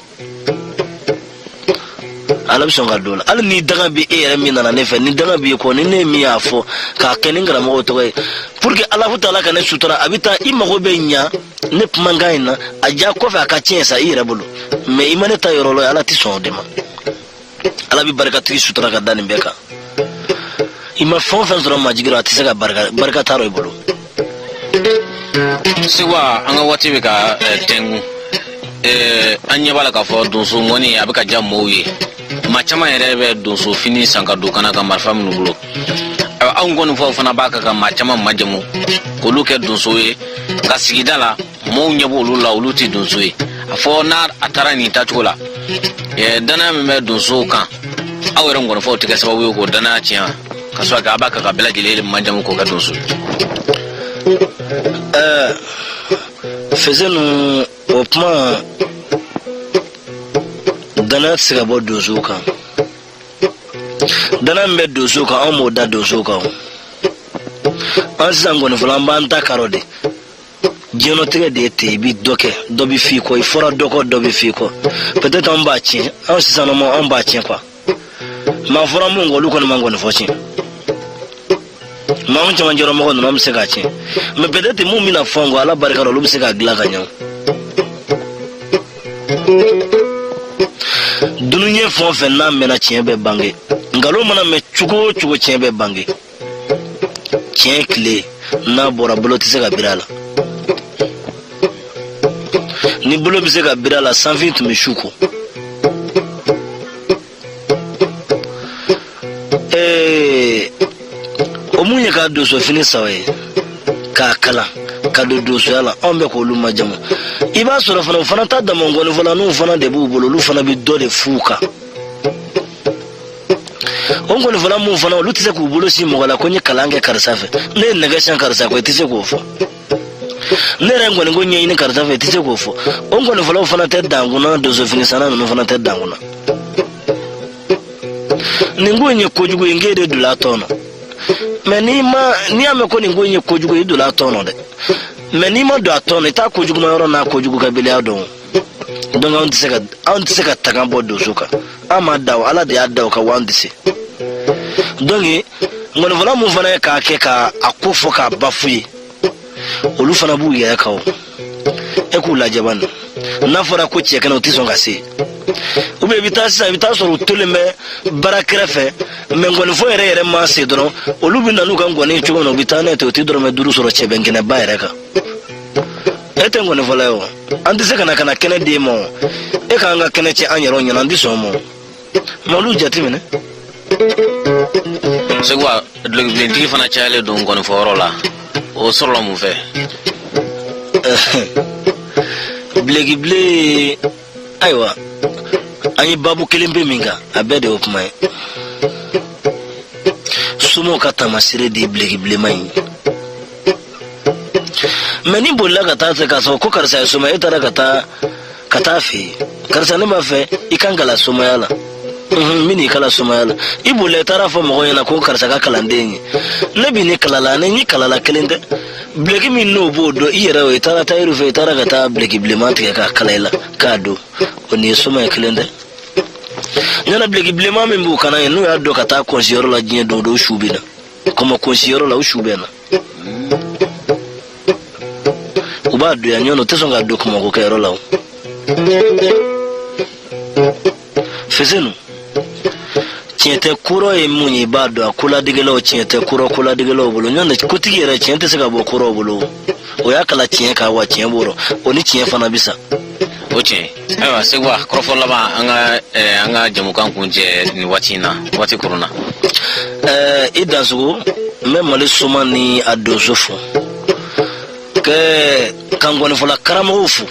Ala bɛ sɔn ka don o la. Hali ni danga bɛ e yɛrɛ min nana ne fɛ, ni danga b'i kɔ, ni ne min y'a fɔ k'a kɛ ni karamɔgɔ tɔgɔ ye pour que Alahu taala ka ne sutura, a bɛ taa i mago bɛ ɲa ne kumakan in na, a ja kɔfɛ a ka tiɲɛ sa i yɛrɛ bolo. Mais i ma ne ta yɔrɔ la, Ala tɛ sɔn o de ma. Ala bɛ barikatigi sutura ka da nin bɛɛ kan. I ma fɛn o fɛn sɔrɔ majigi rɔ, a tɛ se ka barika, barika t'a rɔ i bolo. Seguba, an ka waati bɛ ka tɛnku. An ɲɛ b'a la k'a fɔ donso ŋɔni a bɛ ka diya mɔɔw ye. Maa caman yɛrɛ bɛ donso fini san ka don kana ka marifa minnu bolo. Ayiwa, anw ŋɔnifɔw fana b'a kan ka maa caman majamu k'olu kɛ donso ye, nka sigida la mɔɔw ɲɛ b'olu la, olu tɛ donso ye. A fɔ n'a a taara nin taacogo la, danaya min bɛ donsow kan, aw yɛrɛ ŋɔnifɔw tɛ kɛ sababu ye k'o danaya tiɲɛ, ka sɔrɔ k'a b'a kan ka bɛɛ lajɛlen majamu k'o kɛ donso ye? Fɛsɛnu, o kuma, danaya tɛ se ka bɔ donsow kan. Danaya min bɛ donsow kan, anw b'o da donsow kan. An sisan ŋɔnifɔla, an b'an ta karɔ de. Diɲɛnatigɛ de ye ten, i bɛ dɔ kɛ, dɔ bɛ f'i kɔ, i fɔra dɔ kɔ, dɔ bɛ f'i kɔ. Peut-être anw b'a tiɲɛ, anw sisan nɔ, anw b'a tiɲɛ quoi. Maa fɔra mun kɔ, olu kɔni ma ŋɔnifɔ tiɲɛ. Maa anw cɛmancɛrɔ mɔgɔ ninnu, an bɛ se k'a tiɲɛ, mais peut-être mun bɛna fɔ an kɔ, Ala barika la, olu bɛ se k'a dilan ka ɲɛ. Dunuɲɛ fɛn o fɛn n'a mɛnna, tiɲɛ bɛ bange. Nkalon mana mɛn cogo o cogo, tiɲɛ bɛ bange. Tiɲɛ tile n'a bɔra, bolo tɛ se ka biri a la. Ni bolo bɛ se ka biri a la, sanfin tun bɛ su ko. O mun ye ka donsofini san ye k'a kalan ka don donsoya la, anw bɛ k'olu majamu. I b'a sɔrɔ fana, o fana ta dama ŋɔnifɔla n'u fana de b'u bolo, olu fana bɛ dɔ de f'u kan. O ŋɔnifɔla mun fana, olu tɛ se k'u bolo sin mɔgɔ la ko n ye kalan kɛ karisa fɛ, ne ye nɛgɛ siyan karisa kɔ, i tɛ se k'o fɔ. Ne yɛrɛ ye ŋɔniko ɲɛɲini karisa fɛ, i tɛ se k'o fɔ. O ŋɔnifɔlaw fana tɛ dankunna, donsofini sanna ninnu fana tɛ dankunna. Nin ko in ye kojugu ye, n k'e de donna a tɔn nɔ. Mais n'i ma, n'i y'a mɛn ko nin ko in ye kojugu ye, i donna a tɔn nɔ dɛ. Mais n'i ma don a tɔn nɔ, i t'a kojuguma yɔrɔ n'a kojugu kɛbaliya dɔn. Donc anw tɛ se ka tagan bɔ donso kan. An m'a da o, Ala de y'a da o kan, wa an tɛ se. Donc ŋɔnifɔla mun fana ye k'a kɛ k'a ko fɔ k'a bafu ye, olu fana b'u yɛrɛ kan. O e k'u lajɛ bani, n'a fɔra ko cɛ kɛnɛ, u tɛ sɔn ka se. Ou bien i bɛ taa sisan, i bɛ taa sɔrɔ u tolen bɛ baara kɛrɛfɛ, mais ŋɔnifɔ yɛrɛ yɛrɛ ma se dɔrɔn, olu bɛ na n'u ka ŋɔni cogo min na, u bɛ taa n'a ye ten, u tɛ dɔrɔmɛ 5 sɔrɔ cɛbɛnkɛnɛba yɛrɛ kan. E tɛ ŋɔnifɔla ye o, an tɛ se ka na ka na kɛnɛ d'e ma o, e k'an ka kɛnɛ cɛ an yɛrɛw ɲɛna, an tɛ sɔn o ma o. Mais olu jateminɛ. Seguba, dulɔkibilentigi fana cayalen don ŋɔnifɔyɔrɔ la, o sɔrɔla mun fɛ? Bilekibilen, ayiwa, an ye babu kelen bɛ min kan, a bɛɛ de y'o kuma ye. Somaw ka taamasere de ye bilekibilenma in ye. Mais ni bolila ka taa fɛ k'a sɔrɔ ko karisa ye soma, e taara ka taa fɛ yen, karisa, ne b'a fɛ i ka n kalan somaya la. N bɛ n'i kalan somaya la. I bolila, i taara fɔ mɔgɔw ɲɛna ko karisa ka kalanden ye ne bi ne kalala, ne ni kalala kelen tɛ. Bileki min n'o b'o dɔn, i yɛrɛ o, i taara tayiru fɛ, i taara ka taa bileki bilenman tigɛ k'a kala i la k'a don, o ni ye soma ye kelen tɛ. Ɲana bileki bilenman min b'u kana ye, n'u y'a dɔn ka taa kɔnsiyɔrɔ la diɲɛ don o don, su bɛ na kɔmɔ kɔnsiyɔrɔ la, u su bɛ na, u b'a don yan ɲɔgɔn, u tɛ sɔn k'a don kɔmɔko kɛyɔrɔ la. O Fesenu. Tiɲɛ tɛ kura ye mun ye i b'a dɔn a koladigɛlaw tiɲɛ tɛ kura koladigɛlaw bolo ɲɔgɔn tɛ kotigi yɛrɛ tiɲɛ tɛ se ka bɔ kuraw bolo o y'a kala tiɲɛ kan wa tiɲɛ b'o rɔ o ni tiɲɛ fana bɛ sa o tiɲɛ ayiwa seguba kɔrɔfɔ laban an ka an ka jamukan kuncɛ nin waati in na waati koronna i dansogo n bɛ mali soma ni a donso fo kɛ ka nkɔnifɔla karamɔgɔw fo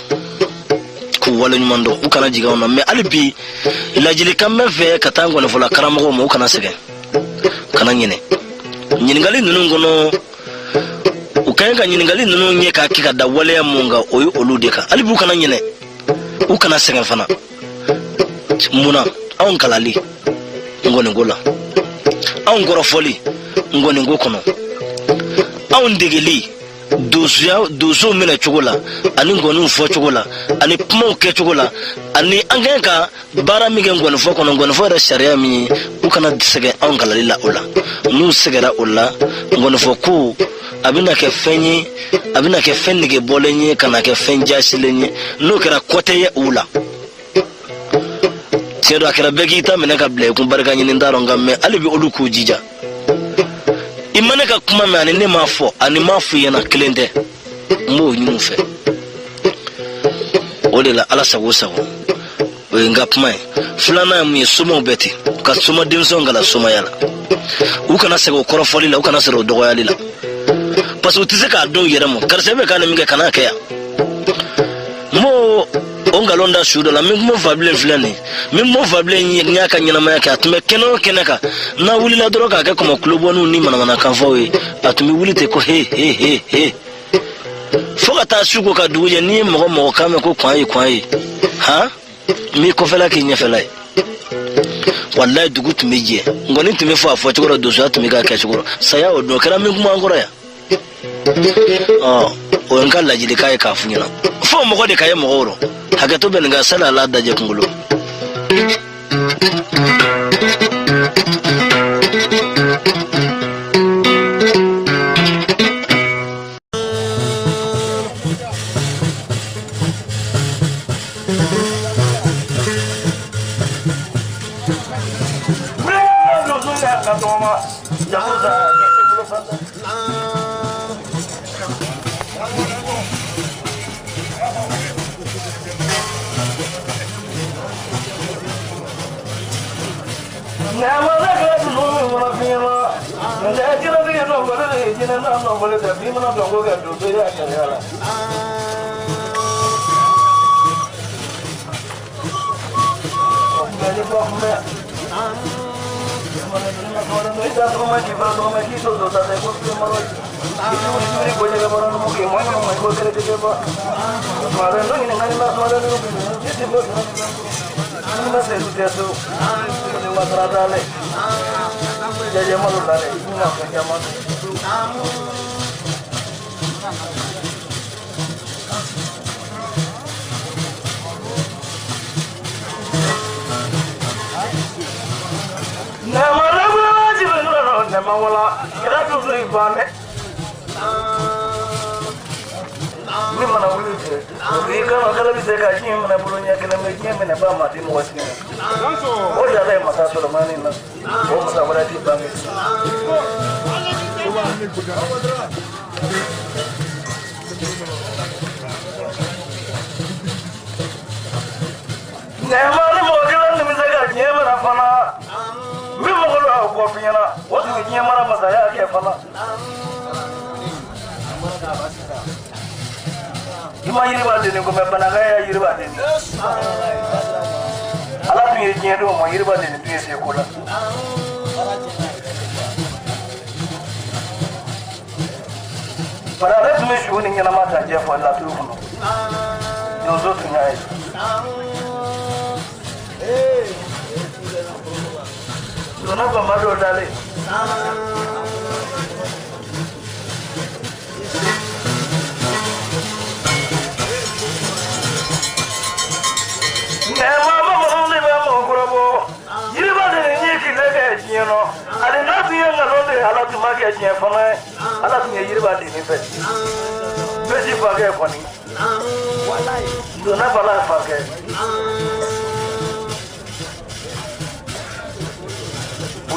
k'u waleɲuman dɔn u kana jigin anw na mɛ hali bi ladilikan bɛ fɛ ka taa nkɔnifɔla karamɔgɔw ma u kana sɛgɛn kana ɲinɛ ɲininkali ninnu kɔnɔ u ka ɲi ka ɲininkali ninnu ɲɛ k'a kɛ ka da waleya mun kan o ye olu de kan hali bi u kana ɲinɛ u kana sɛgɛn fana mun na anw kalali nkɔniko la anw kɔrɔfɔli nkɔniko kɔnɔ anw degeli donsoya donsow minɛ cogo la ani nkɔniw fɔ cogo la ani kumaw kɛ cogo la ani an ka kan ka baara min kɛ nkɔnifɔ kɔnɔ nkɔnifɔ yɛrɛ sariya min ye u kana sɛgɛn anw kalali la o la n'u sɛgɛra o la nkɔnifɔ ko a bɛna kɛ fɛn ye a bɛna kɛ fɛn nege bɔlen ye ka na kɛ fɛn jasilen ye n'o kɛra kɔ tɛ ye u la tiɲɛ don a kɛra bɛɛ k'i ta minɛ ka bila i kun barika ɲini t'a rɔ nka mɛ hali bi olu k'u jija i ma ne ka kuma mɛn ani ne m'a fɔ ani m'a fɔ i ɲɛna kelen tɛ n b'o ɲini u fɛ o de la ala sago sago o ye n ka kuma ye filanan ye mun ye somaw bɛɛ ten ka soma denmisɛnw kalan somaya la u kana sɛgɛn o kɔrɔfɔli la u kana sɛgɛn o dɔgɔyali la parce que u tɛ se k'a dɔn u yɛrɛ ma karisa e bɛ ka nin min kɛ kan'a kɛ yan n b'o o nkalon da su dɔ la min kuma fabilen filɛ nin min kuma fabilen n y'a ka ɲɛnamaya kɛ a tun bɛ kɛnɛ o kɛnɛ kan n'a wulila dɔrɔn k'a kɛ kɔmɔ kulobɔniw ni manamanakanfɔw ye a tun bɛ wuli ten ko he he he he fo ka taa su ko ka dugu jɛ n'i ye mɔgɔ mɔgɔ kan mɛn ko kwan ye kwan ye han n b'i kɔfɛla k'i ɲɛfɛla ye walayi dugu tun bɛ jɛ nkɔni tun bɛ fɔ a fɔcogo rɔ donsoya tun bɛ k'a kɛcogo rɔ saya o don o kɛra min kuma an kɔrɔ yan ɔ o ye n ka ladilikan ye k'a f'u ɲɛna fo mɔgɔ de ka ye mɔgɔw rɔ hakɛto bɛ nin kan sani ala dajɛ kunkolo.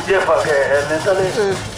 Dugujɛ fa kɛ nin talen.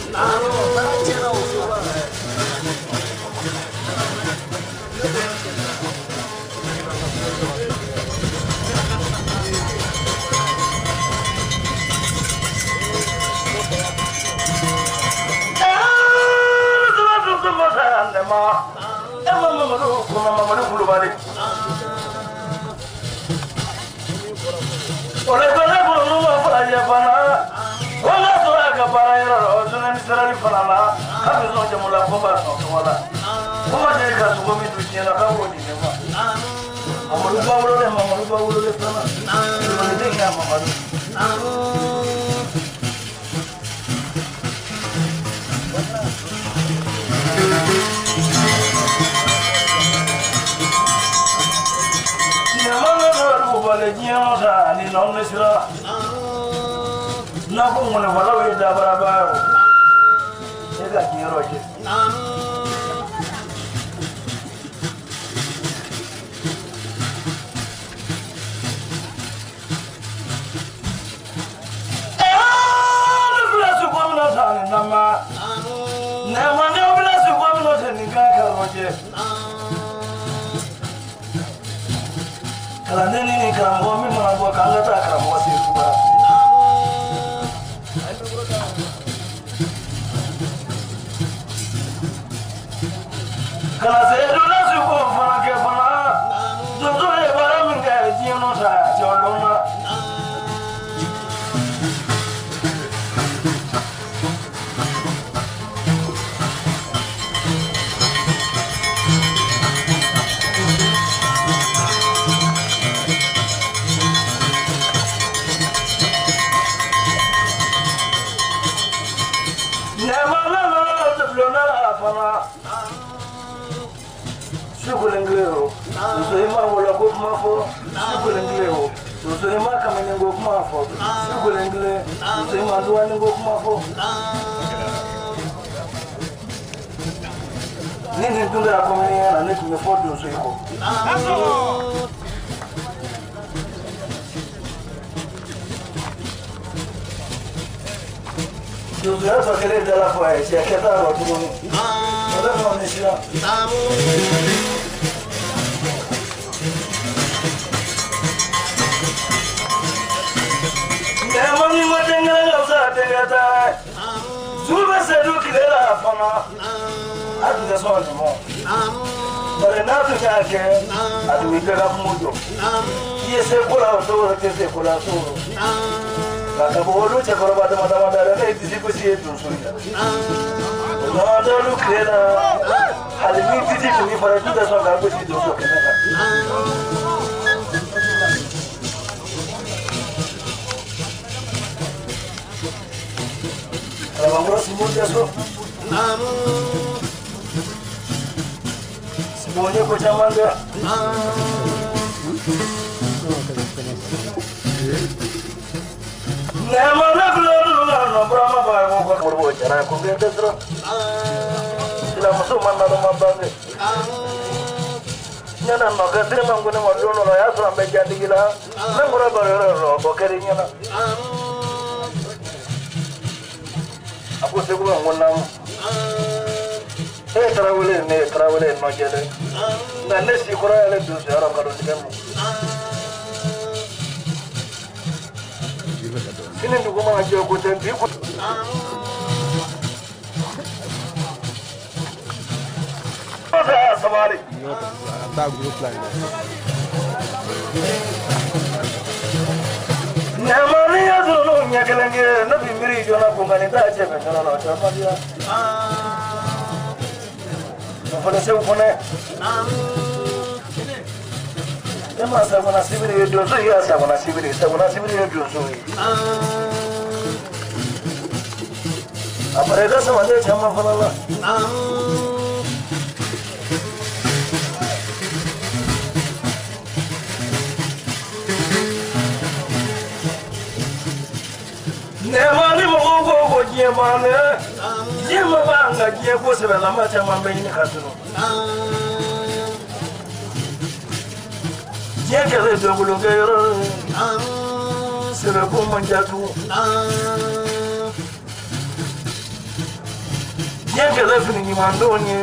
Diɲɛ kɛlɛ fini ɲuman don ye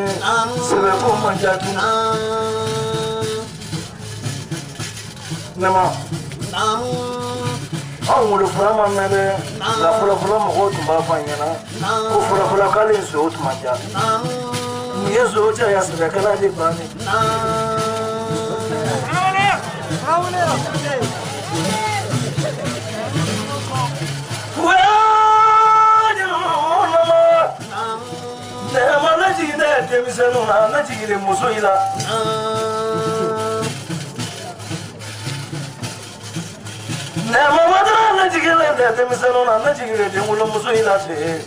sɛbɛko man ca tun. Nɛma anw wolofura ma mɛn dɛ, nka fɔlɔfɔlɔ mɔgɔw tun b'a fɔ an ɲɛna ko fɔlɔfɔlɔ k'ale nso tun man ca. Nin ye nso caya sɛbɛkɛla de bannen. Nɛma ne jigin tɛ denmisɛnninw na, ne jigilen muso in la. Nɛma Badara ne jigilen tɛ denmisɛnninw na, ne jigilen denwolomuso in la ten.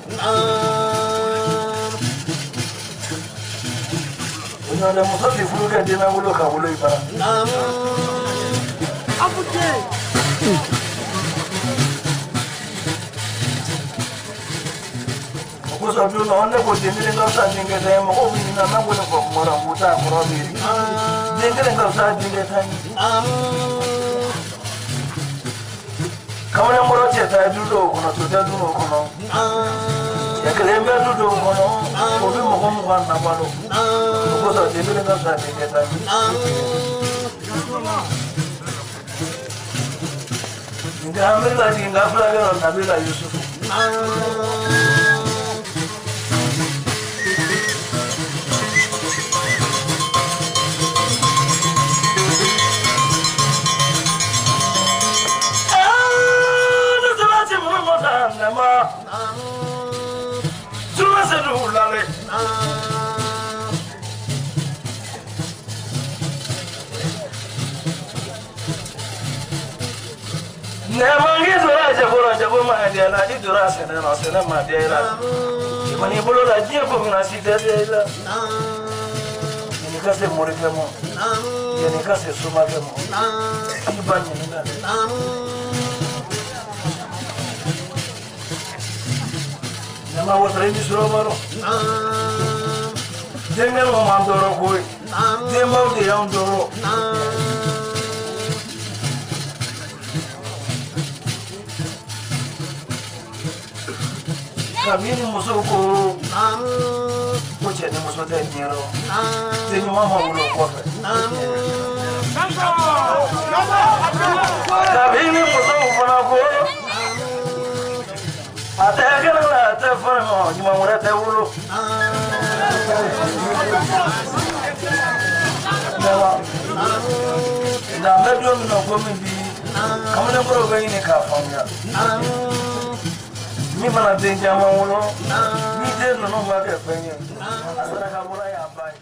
O ɲɔgɔn tɛ muso tɛ furu kɛ den wolo ka wolo i bara. O kosɔn don dɔ ne ko den kelen ka fisa denkɛ tan ye, mɔgɔw bɛ ɲinɛ n'a ko ne fɔ kuma la k'u t'a kɔrɔ miiri. Den kelen ka fisa denkɛ tan ye. Kamalenkɔrɔ cɛ ta ye du dɔw kɔnɔ, to tɛ du dɔw kɔnɔ. Cɛ kelen bɛ du dɔw kɔnɔ, o bɛ mɔgɔ 20 nabalo. O kosɔn den kelen ka fisa denkɛ tan ye. Nka an bɛ ka jigin ka fulakɛ dɔ Nabila Yusufu. Nɛma n'i donna jago la, jago ma diya la, i donna sɛnɛ la, sɛnɛ ma diya i la. I kɔni bolo la diɲɛ ko min na si tɛ diya i la. Yanni ka se morikɛ ma, yanni ka se somakɛ ma, i ba ɲininka dɛ. Nɛma wasara i ni sɔrɔ rɔ. Denkɛ ninnu m'an tɔɔrɔ koyi, denbaw de y'an tɔɔrɔ. Kabini muso ko ko cɛ ni muso tɛ diɲɛ rɔ, den ɲuman ma wolo kɔfɛ. Kabini musow fana ko a tɛ kɛnɛ la, a tɛ fɛn ma, ɲuman wɛrɛ tɛ wolo. Nka an bɛ don min na komi bi, kamalenkɔrɔw bɛ ɲini k'a faamuya. Min mana den caman wolo, ni den ninnu ma kɛ fɛn ye, a saraka bɔra y'a ba ye.